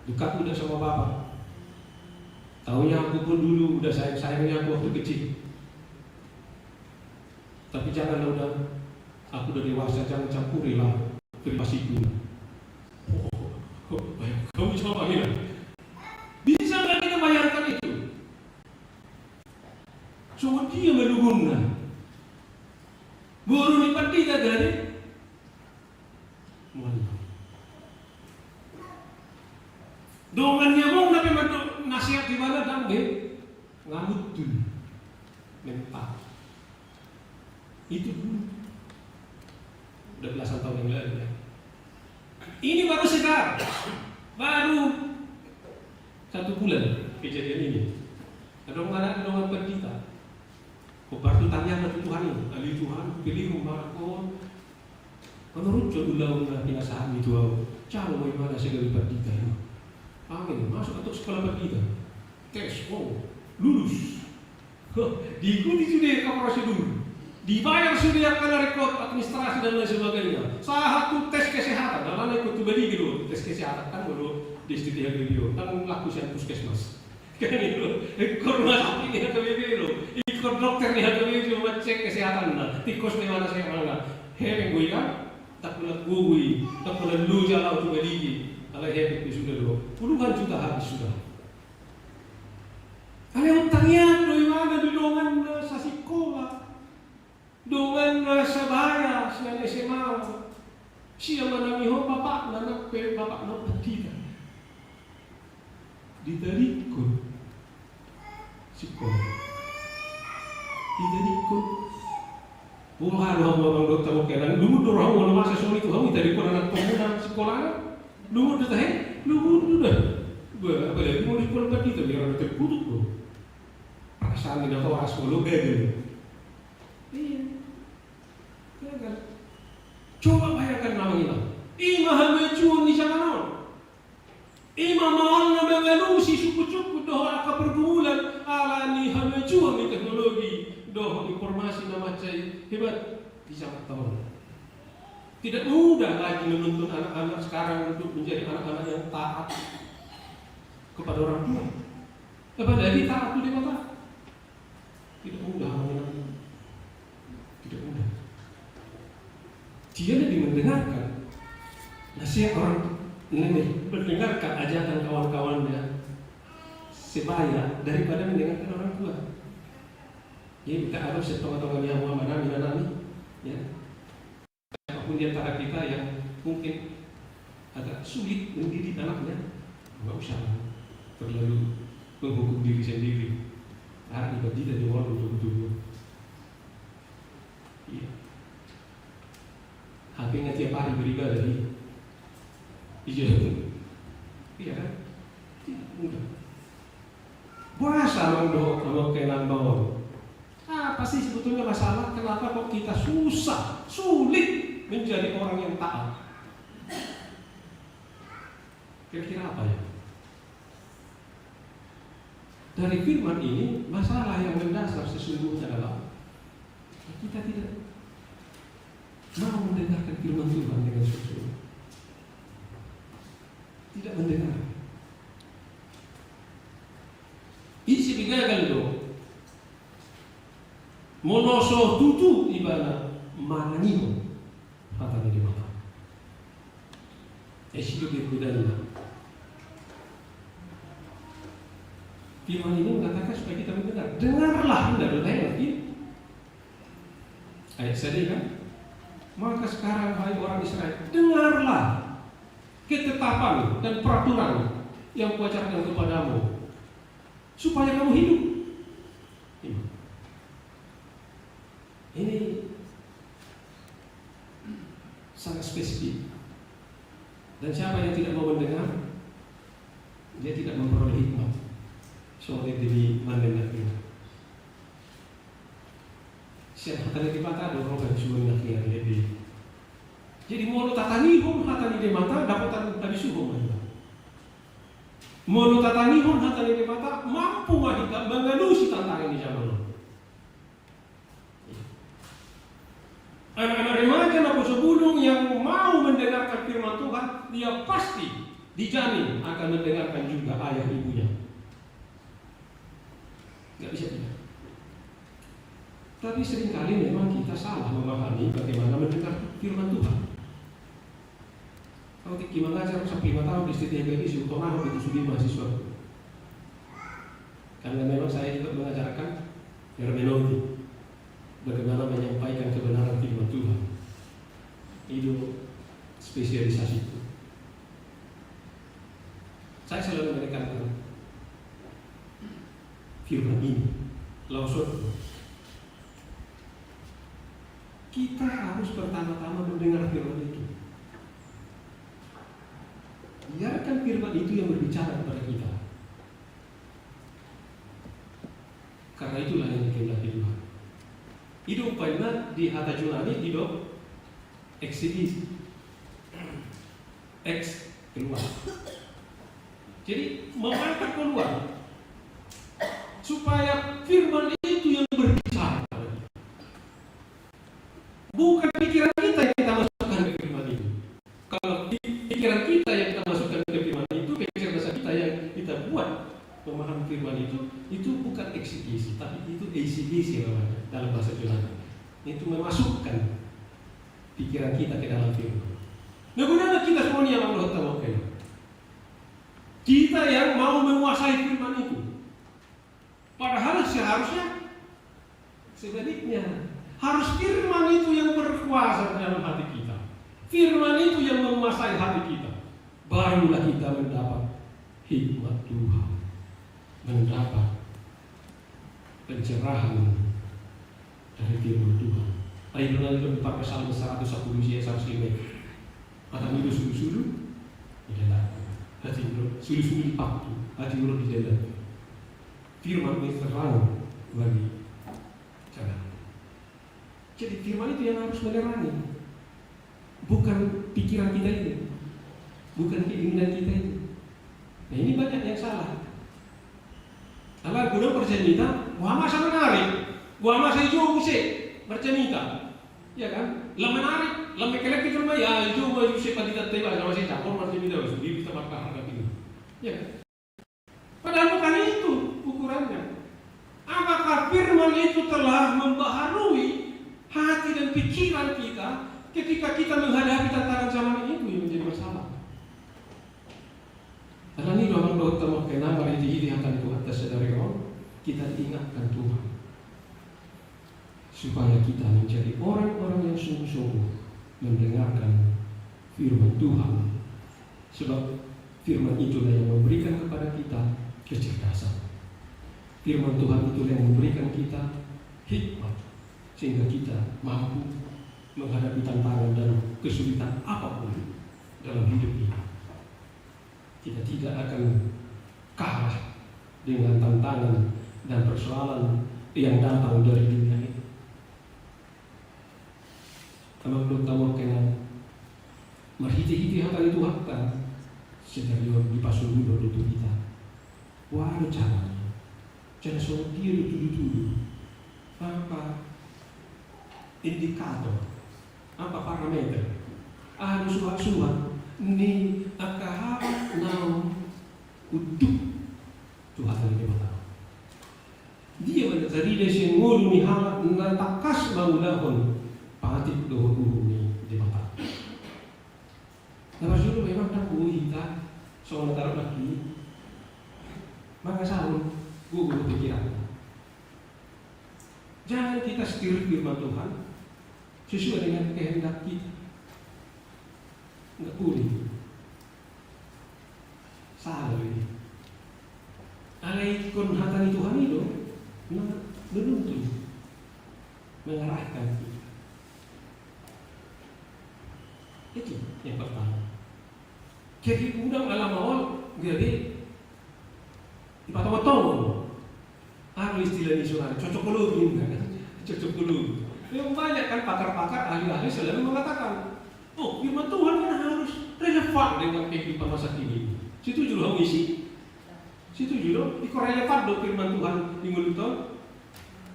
dekat udah sama bapak. Taunya aku pun dulu udah sayang-sayangnya aku waktu kecil. Tapi janganlah, udah. Aku udah dewasa, jangan campurilah privasiku. Oh, oh, oh, bayangkan, kamu coba bayangkan. Bisa nggak kita bayangkan itu? Songon dia ma lugutna. Boru ni pandita gari. Mual. Dongan ni amongna pe mandok nasihat di mana, ndang be ngamut tu mental. Itu dulu. Udah belasan tahun yang lalu, ya. Ini baru sekarang. Baru satu bulan kejadian ini. Adong anak, dongan pandita. Hombar tu tangiangna tu Tuhan i, "Ale Tuhan, pilihon ma anak on manuruthon ulaon na pinasahatmi tu ahu. Jalo ma ibana sebagai pandita i." Amin. Masuk antok sekolah pandita. Tes, oh, lulus. Huh, diikuti sude angka prosedur. Dibayar sude angka na ringkot administrasi dan lain sebagainya. Sahat tu tes kesehatan, alana ingkon tu Balige do tes kesehatan, kan molo di S T T H K B P on, kan laku sian puskesmas. Kan i do, ingkon rumah sakit ni H K B P do, ingkon dokter ni H K B P do mancek kesehatanna, tingkos ni mana sehat mana. Hepeng do i kan, ndang pola gogo i, ndang pola loja laho tu Balige, alai hepeng pe suda do, puluhan juta habis suda. Alai on tangiang do ibana di donganna sasikola. Donganna sabaya sian S M A, sian manang i ho bapakna, nang pe bapakna on pandita. Ditadingkon sikola. Ditadingkon. Boha do hamu amang dohot amang, kenan lungun do rohamu molo masa soni tu hamu, itadingkon anakkonmuna sikolana? Lungun do tahe? Lungun do da. Bah, apalagi molo sikola pandita, biar ada terkutuk do. Perasaan ni natoras molo gagal. Iya. Gagal. Coba bayangkan nama ina. Ima hamajuon ni zaman on. Ima maol na mangalusi sungkun-sungkun dohot angka pergumulan ala ni hamajuon ni teknologi dohot informasi na mansai hebat di zaman on. Tidak mudah lagi menuntun anak-anak sekarang untuk menjadi anak-anak yang taat kepada orang tua. Apalagi taat tu Debata. Tidak mudah, amang inang. Tidak mudah. Dia lebih mendengarkan nasihat orang, lebih mendengarkan ajakan kawan-kawannya sebaya daripada mendengarkan orang tua. Ya, kita harus setonga-tonga ni hamu amang inang, ya. Siapapun di antara kita yang mungkin agak sulit mendidik anaknya, nggak usah terlalu menghukum diri sendiri. Anak di pandita di orang betul-betul. Iya. H P-nya tiap hari beribadah, iya. Iya. Iya kan? Tidak mudah. Boasa amang dohot amang kenan baon. Apa sih sebetulnya masalah? Kenapa kok kita susah, sulit menjadi orang yang taat? Kira-kira apa ya? Dari firman ini, masalah yang mendasar sesungguhnya adalah kita tidak mau mendengarkan firman Tuhan dengan sungguh-sungguh. tidak mendengar. Ise pe gagal do. Molo so tutu ibana manangihon hata ni Debata. Isi do be godangna. Firman ini mengatakan supaya kita mendengar. Dengarlah, inda do tahe lagi. Ayat sada kan? Maka sekarang, hai orang Israel, dengarlah ketetapan dan peraturan yang kuajarkan kepadamu, supaya kamu hidup. Ini, ini sangat spesifik. Dan siapa yang tidak mau mendengar, dia tidak memperoleh hikmat. So, dia jadi mandengar. Sian hata ni Debata do roha ni suhon na hian lebe. Jadi, molo tatangihon hata ni Debata, dapotan habisuhon ma hita. Molo tatangihon hata ni Debata, mampu ma hita mangalusi tantangan ni jaman on. Anak-anak remaja, naposobulung yang mau mendengarkan firman Tuhan, dia pasti dijamin akan mendengarkan juga ayah ibunya. Nggak bisa tidak. Tapi seringkali memang kita salah memahami bagaimana mendengar firman Tuhan. Au tingki mangajar sampe lima taon di S T T H K I, si uton ahu itu sudah mahasiswa. Karena memang saya juga mengajarkan hermeneutik, bagaimana menyampaikan kebenaran firman Tuhan. Itu spesialisasiku. Saya selalu menekankan firman ini, laos on. Kita harus pertama-tama mendengar firman itu. Biarkan firman itu yang berbicara kepada kita. Karena itulah yang dikehendaki Tuhan. I do umbahen na di hata Junani didok exegesis. Ex, keluar. Jadi, mengangkat keluar. Supaya firman itu yang berbicara. Bukan pikiran kita yang kita masukkan ke firman itu. Kalau pi-, pikiran kita yang kita masukkan ke firman itu, kecerdasan kita yang kita buat memahami firman itu, itu bukan exegesis, tapi itu eisegesis namanya dalam bahasa Yunani. Itu memasukkan pikiran kita ke dalam firman. Nah, gunana kita semua ni, amang dohot hamu, oke. Kita yang mau menguasai firman itu. Padahal seharusnya sebaliknya. Harus firman itu yang berkuasa dalam hati kita. Firman itu yang menguasai hati kita. Barulah kita mendapat hikmat Tuhan. Mendapat pencerahan dari firman Tuhan. Ai do na didok di Parpsalmen saratus sampulu sia, saratus lima. Mata ni do sulusulu di dalanku. Hatihu do sulusulu di pangku, hatihu do di dalanku. Firman ni terang bagi jalanku. Jadi firman itu yang harus menerangi. Bukan pikiran kita itu, bukan keinginan kita itu. Nah, ini banyak yang salah. Ala godang parjamita, boha ma asa menarik, boha ma asa dijou muse parjamita. Iya kan? Lam menarik, lam mekelek itu mah, ya, dijou muse pandita, tapi asa mase campur parjamita, sudah bisa pakai harga tinggi. Iya kan? Padahal bukan itu ukurannya. Apakah firman itu telah membaharui hati dan pikiran kita ketika kita menghadapi tantangan zaman ini? Itu yang menjadi masalah. Karena ini doang dohot hamu, oke, na marhite-hite hata ni Tuhanta sadari on, kita diingatkan Tuhan. Supaya kita menjadi orang-orang yang sungguh-sungguh mendengarkan firman Tuhan. Sebab firman itulah yang memberikan kepada kita kecerdasan. Firman Tuhan itulah yang memberikan kita hikmat, sehingga kita mampu menghadapi tantangan dan kesulitan apapun dalam hidup ini. Kita tidak akan kalah dengan tantangan dan persoalan yang datang dari dunia ini. Amang dohot hamu, oke, na marhite-hite hata ni Tuhanta, sadari on dipasumurung do tu hita. Boha do carana? Jala songon dia do tudu-tudu? Aha indikator? Aha parameter? Aha do suhat-suhat ni angka halak na unduk tu hata ni Debata. Dia ma na tarida sian ngolu ni halak na tangkas mangulahon patik dohot uhum ni Debata. Na parjolo memang ndang boi hita songon na tardalan i mangasahon gogo pikiran. Jangan kita setir firman Tuhan sesuai dengan kehendak kita. Nggak boleh. Salah ini. Alai ingkon hata ni Tuhan i do na menuntun, mengarahkan kita. Itu yang pertama. Jadi unang ala maol gabe dipatongon-tongon. Anu istilah ni sonari, cocokologi, kan? Cocokologi. Memang banyak kan pakar-pakar, ahli-ahli selalu mengatakan, "Oh, firman Tuhan kan harus relevan dengan kehidupan masa kini." Setuju lo, isi? Setuju lo? Iko relevan do firman Tuhan di mulut on?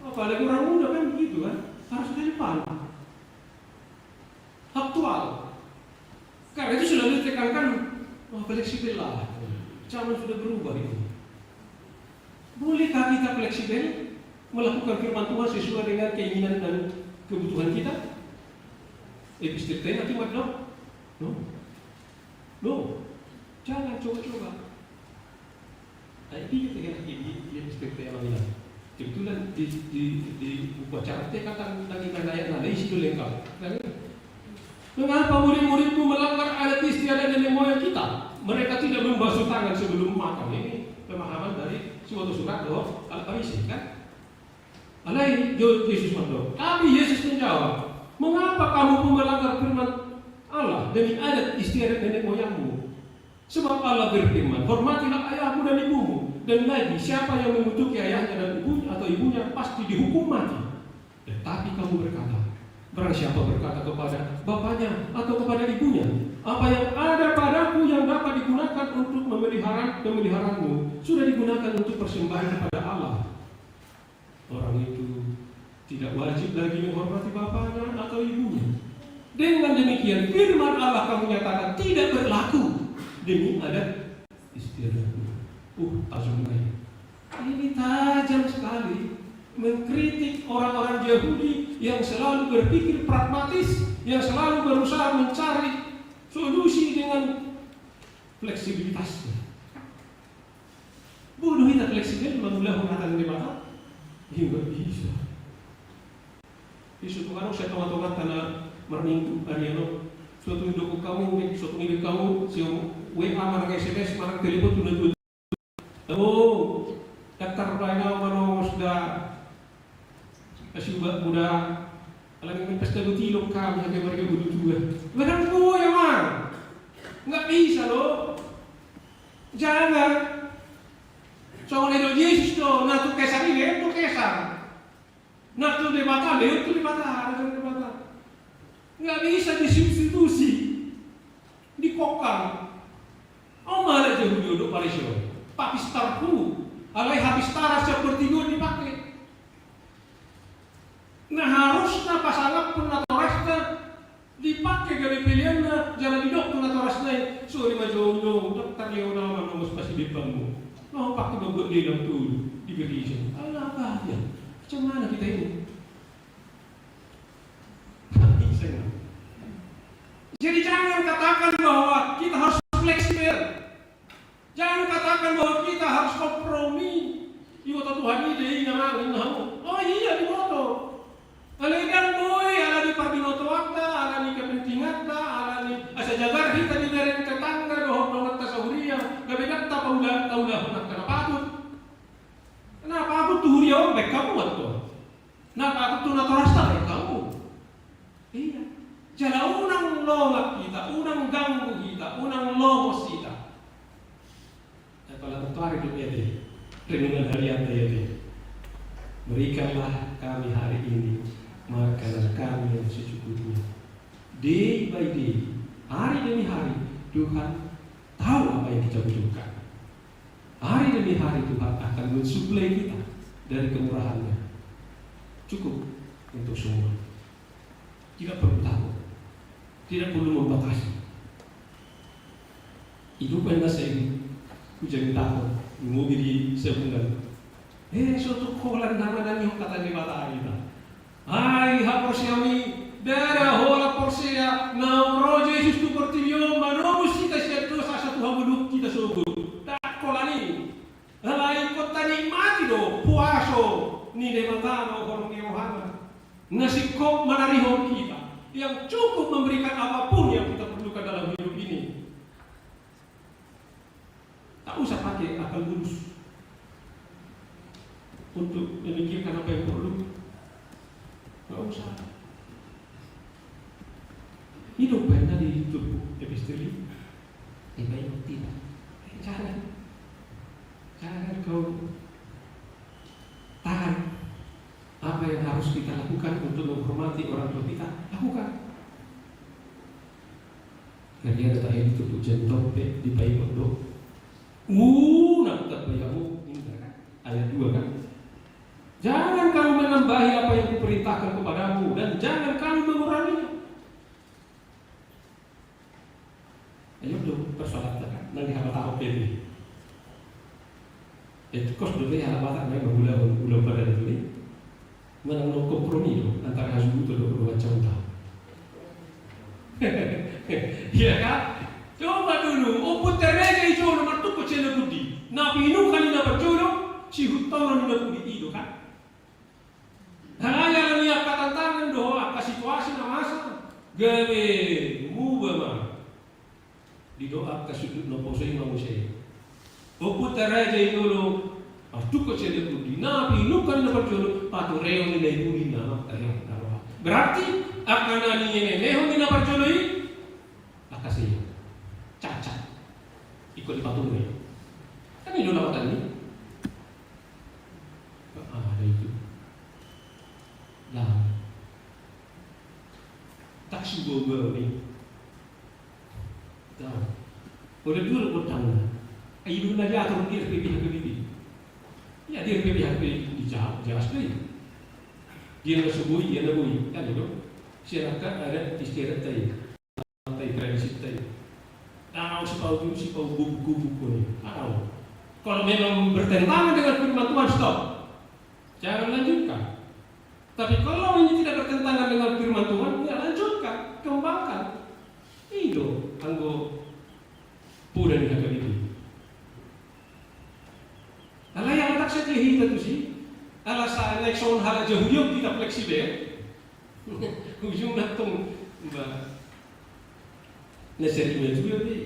Apalagi orang muda kan begitu kan, harus relevan. Aktual. Karena itu selalu ditekankan, "Wah, fleksibel lah. Zaman sudah berubah ini." Bolehkah kita fleksibel melakukan firman Tuhan sesuai dengan keinginan dan kebutuhan kita? Epistel tena cuma dong. No. No. Jangan coba-coba. Nah, itu juga yang di, di, di S P P L ini. Kebetulan di, di, di buku acara T K kan lagi main ayat, nah, isi dulu lengkap. Nah, ini. Mengapa murid-muridmu melanggar adat istiadat nenek moyang kita? Mereka tidak membasuh tangan sebelum makan. Ini pemahaman dari suatu surat dohot Al-Farisi, kan? Alai jo-, Yesus mandok. Tapi Yesus menjawab, "Mengapa kamu pun melanggar firman Allah demi adat istiadat nenek moyangmu? Sebab Allah berfirman, 'Hormatilah ayahmu dan ibumu.' Dan lagi, siapa yang mengutuki ayahnya dan ibunya atau ibunya pasti dihukum mati. Tetapi kamu berkata, 'Barang siapa berkata kepada bapaknya atau kepada ibunya, 'Apa yang ada padaku yang dapat digunakan untuk memelihara, memeliharamu, sudah digunakan untuk persembahan kepada Allah,' orang itu tidak wajib lagi menghormati bapaknya atau ibunya. Dengan demikian, firman Allah kamu nyatakan tidak berlaku demi adat istiadatmu." Uh, tajam, guys. Ini tajam sekali mengkritik orang-orang Yahudi yang selalu berpikir pragmatis, yang selalu berusaha mencari solusi dengan fleksibilitasnya. Bodo hita fleksibel mangulahon hata ni Debata? Iya, nggak bisa. Di suatu anu, saya tonga-tonga tanah marminggu, Ariano. Suatu didok hamu, suatu ngidek hamu, sian W A, manang S M S, manang telepon, tu na tu. Oh, daftar baen au manongos da. Asi ubat muda. Alani main pesta do tilok hami, hami marga Ulutua. Barang boya ma. Nggak bisa lo. Jangan. Songon na didok Jesus do, na tu Kesar i, lehon tu Kesar. Na tu Debata, lehon tu Debata, lehon tu Debata. Nggak bisa disubstitusi. Dikokang. Au ma halak Jahudi on dohot Parisi on. Papistarhu. Alai hapistaran seperti on dipake. Na harusna pasangaphon natorasna dipake gabe peleanna, jala didok tu natorasna i, "Sori ma jolo, ndang tarlehon au manongos pasibebangmu. Laho pake ma buat lelang tu di gereja." Ala apa dia? Macam mana kita ini? Jadi jangan katakan bahwa kita harus fleksibel. Jangan katakan bahwa kita harus kompromi. Iboto Tuhan i do i, inang, inang. Oh iya, diboto. Alai ndang boi ala ni parbinotoanta, ala ni kepentinganta, ala ni asa jagar hita di daerah tetangga dohot donganta sahuria, gabe ndang tapaula, taulahon angka na patut. Na patut tu huria on baen hamu antong. Na patut tu natorasta baen hamu. Iya. Jala unang longat hita, unang ganggu hita, unang lomos hita. Apala tontu ari do, ya, di renungan harian, ya, di. Berikanlah kami hari ini makanan kami yang secukupnya. Day by day, hari demi hari, Tuhan tahu apa yang kita butuhkan. Hari demi hari Tuhan akan mensuplai kita dari kemurahan-Nya. Cukup untuk semua. Tidak perlu takut. Tidak perlu membatasi. Rupani na seng hujamitahon, mobi di sabungan. Eh, so tung holan na manangihon hata ni Debata hita. Ai haporseaon i, ndada holan porsea naung ro Jesus tu portibi on manobus hita sian dosa asa tu hamuliaon hita sogot. Ndada holan i. Alai ingkon tanikmati do huaso ni Debata na horong ni rohana, na singkop manarihon hita, yang cukup memberikan apapun yang kita perlukan dalam hidup ini. Tak usah pakai akal bulus untuk memikirkan apa yang perlu. Tak usah. Hidup baik tadi turpuk epistel ini. Dibaik tidak. Eh, jangan. Jangan kau tahan. Apa yang harus kita lakukan untuk menghormati orang tua kita, lakukan. Karena ada tak itu tuh jantung pe di payung do. Unang tak payung, ini kan ayat dua kan. Jangan kamu menambahi apa yang kuperintahkan kepadamu, dan jangan kamu menguranginya. Ayo do persoalan ta kan, nang di haba tahu pe. Itu kos do be haba tak main mengulahon ulang pada itu ni. Manang no kompromi do antara hasuhuton do do macam ta. Iya kan? Coba dulu, ompung tereja i jolo martungkot sian na pudi. Na pinuka ni na parjolo, sihuttonon ni na pudi i do kan? Alai ala ni angka tantangan do angka situasi na masa, gabe muba ma. Di do angka sundut na poso i ma muse. Ompung tereja i jolo, martungkot sian na pudi, na pinuka ni na parjolo, patureon ni na i pudi na ma, tareon na roha. Berarti angka na nienenehon ni na parjolo i, angka seo. Cacat. Ingkon dipature. Kan i do lawatan ni. Ada itu. Lah. Tak subo gua ni. Tahu. Udah dulu utangna. Ayo dulu na diatur di R P P H K B P. Ya di R P P H K B P dijawab jelas do i. Dia na suboi, dia na boi. Kan itu. Siapa ada istirahat tadi. Lantai tradisi tadi. Tahu sipau dulu, sipau gubuk-gubuk ni. Tahu. Kalau memang bertentangan dengan firman Tuhan, stop. Jangan lanjutkan. Tapi kalau ini tidak bertentangan dengan firman Tuhan, ya lanjutkan, kembangkan. I do anggo poda ni H K B P. Alai ala ndang sadia hita tusi, ala sa naeng songon halak Jahudi on hita fleksibel. Ujungna tong ba na sari matua be.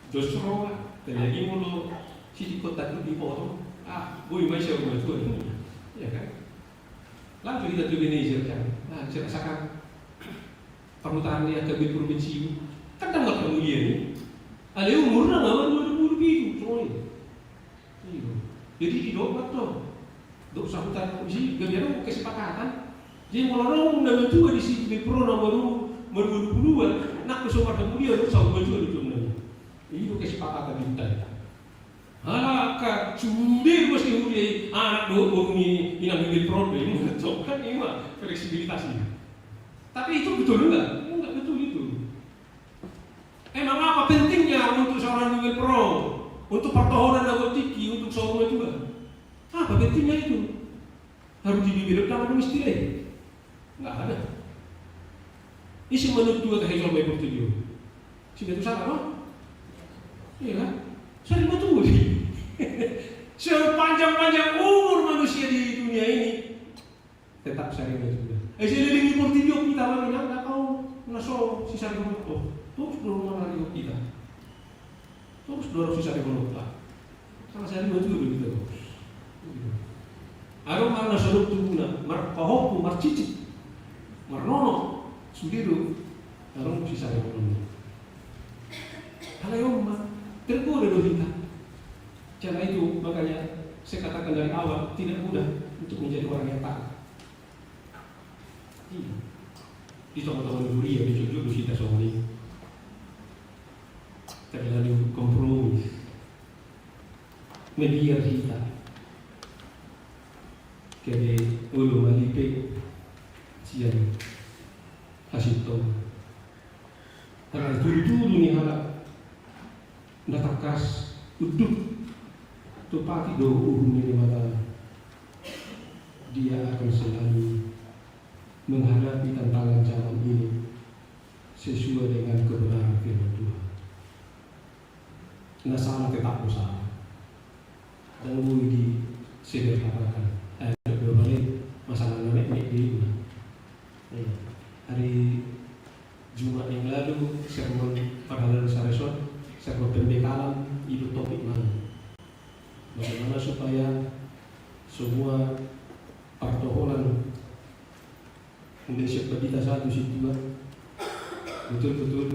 Jos roha, apalagi molo sitik kota tu dipotong. Ah, boi ma i saur matua. Iya kan? Langsung hita tu Ebenezer kan. Ah, bisa rasakan. Parhutang ni angka be provinsi i. Kan ndang marhamulian i. Alai umurna nga dua pulu pitu songon i. Iya. Jadi didok ma do. Dok sahutan disi gabe adong kesepakatan. Jadi molo adong na matua disi be pro na baru marua pulu an, nang so marhamulian dok sahutan matua do dong. Iya do kesepakatan di huta. Ala angka sude ruas ni huria i anak dohot boru ni inang bibir pro do i, mantong kan i ma fleksibilitas i. Tapi itu betul enggak? Enggak betul itu. Emang apa pentingnya untuk seorang bibir pro? Untuk pertohonan na buat tingki, untuk seorang matua. Apa pentingnya itu? Harus di bibir udah ada istilah. Nggak ada. Isi menurut dua tahi jolma i portibi on. Si Metusala, no? Iya kan? Sari matua i. Sepanjang-panjang umur manusia di dunia ini tetap sari matua. Ai saleleng ni portibi on hita ma inang, nggak tahu na so sisari matua. Terus do mangarihon hita. Torus do ro sisari holong ta. Sanga sari matua do hita. Adong ma na so adong tubuna, marpahompu, marcicit, marnono, sude do adong sisari holong. Alai on ma, tergoda do hita. Karena itu makanya saya katakan dari awal, tidak mudah untuk menjadi orang yang taat. Iya. Di tonga-tonga ni huria dijotjot do hita songon i. Terlalu kompromi. Mabiar hita. Gabe olo malipe sian hasintongan. Alai tudu-tudu ni halak Na tangkas unduk tumpaki do uhum ni Debata. Dia akan selalu menghadapi tantangan zaman ini sesuai dengan kebenaran firman Tuhan. Na salah tetap do salah. Ndang boi disederhanakan. Eh, dua balik masalah na nek nek di. Iya. Hari Jumat yang lalu, sermon pada lalu saresot, sermon pembekalan, itu topik mana? Bagaimana supaya semua pertohonan, mulai sian Pendeta satu situa, betul-betul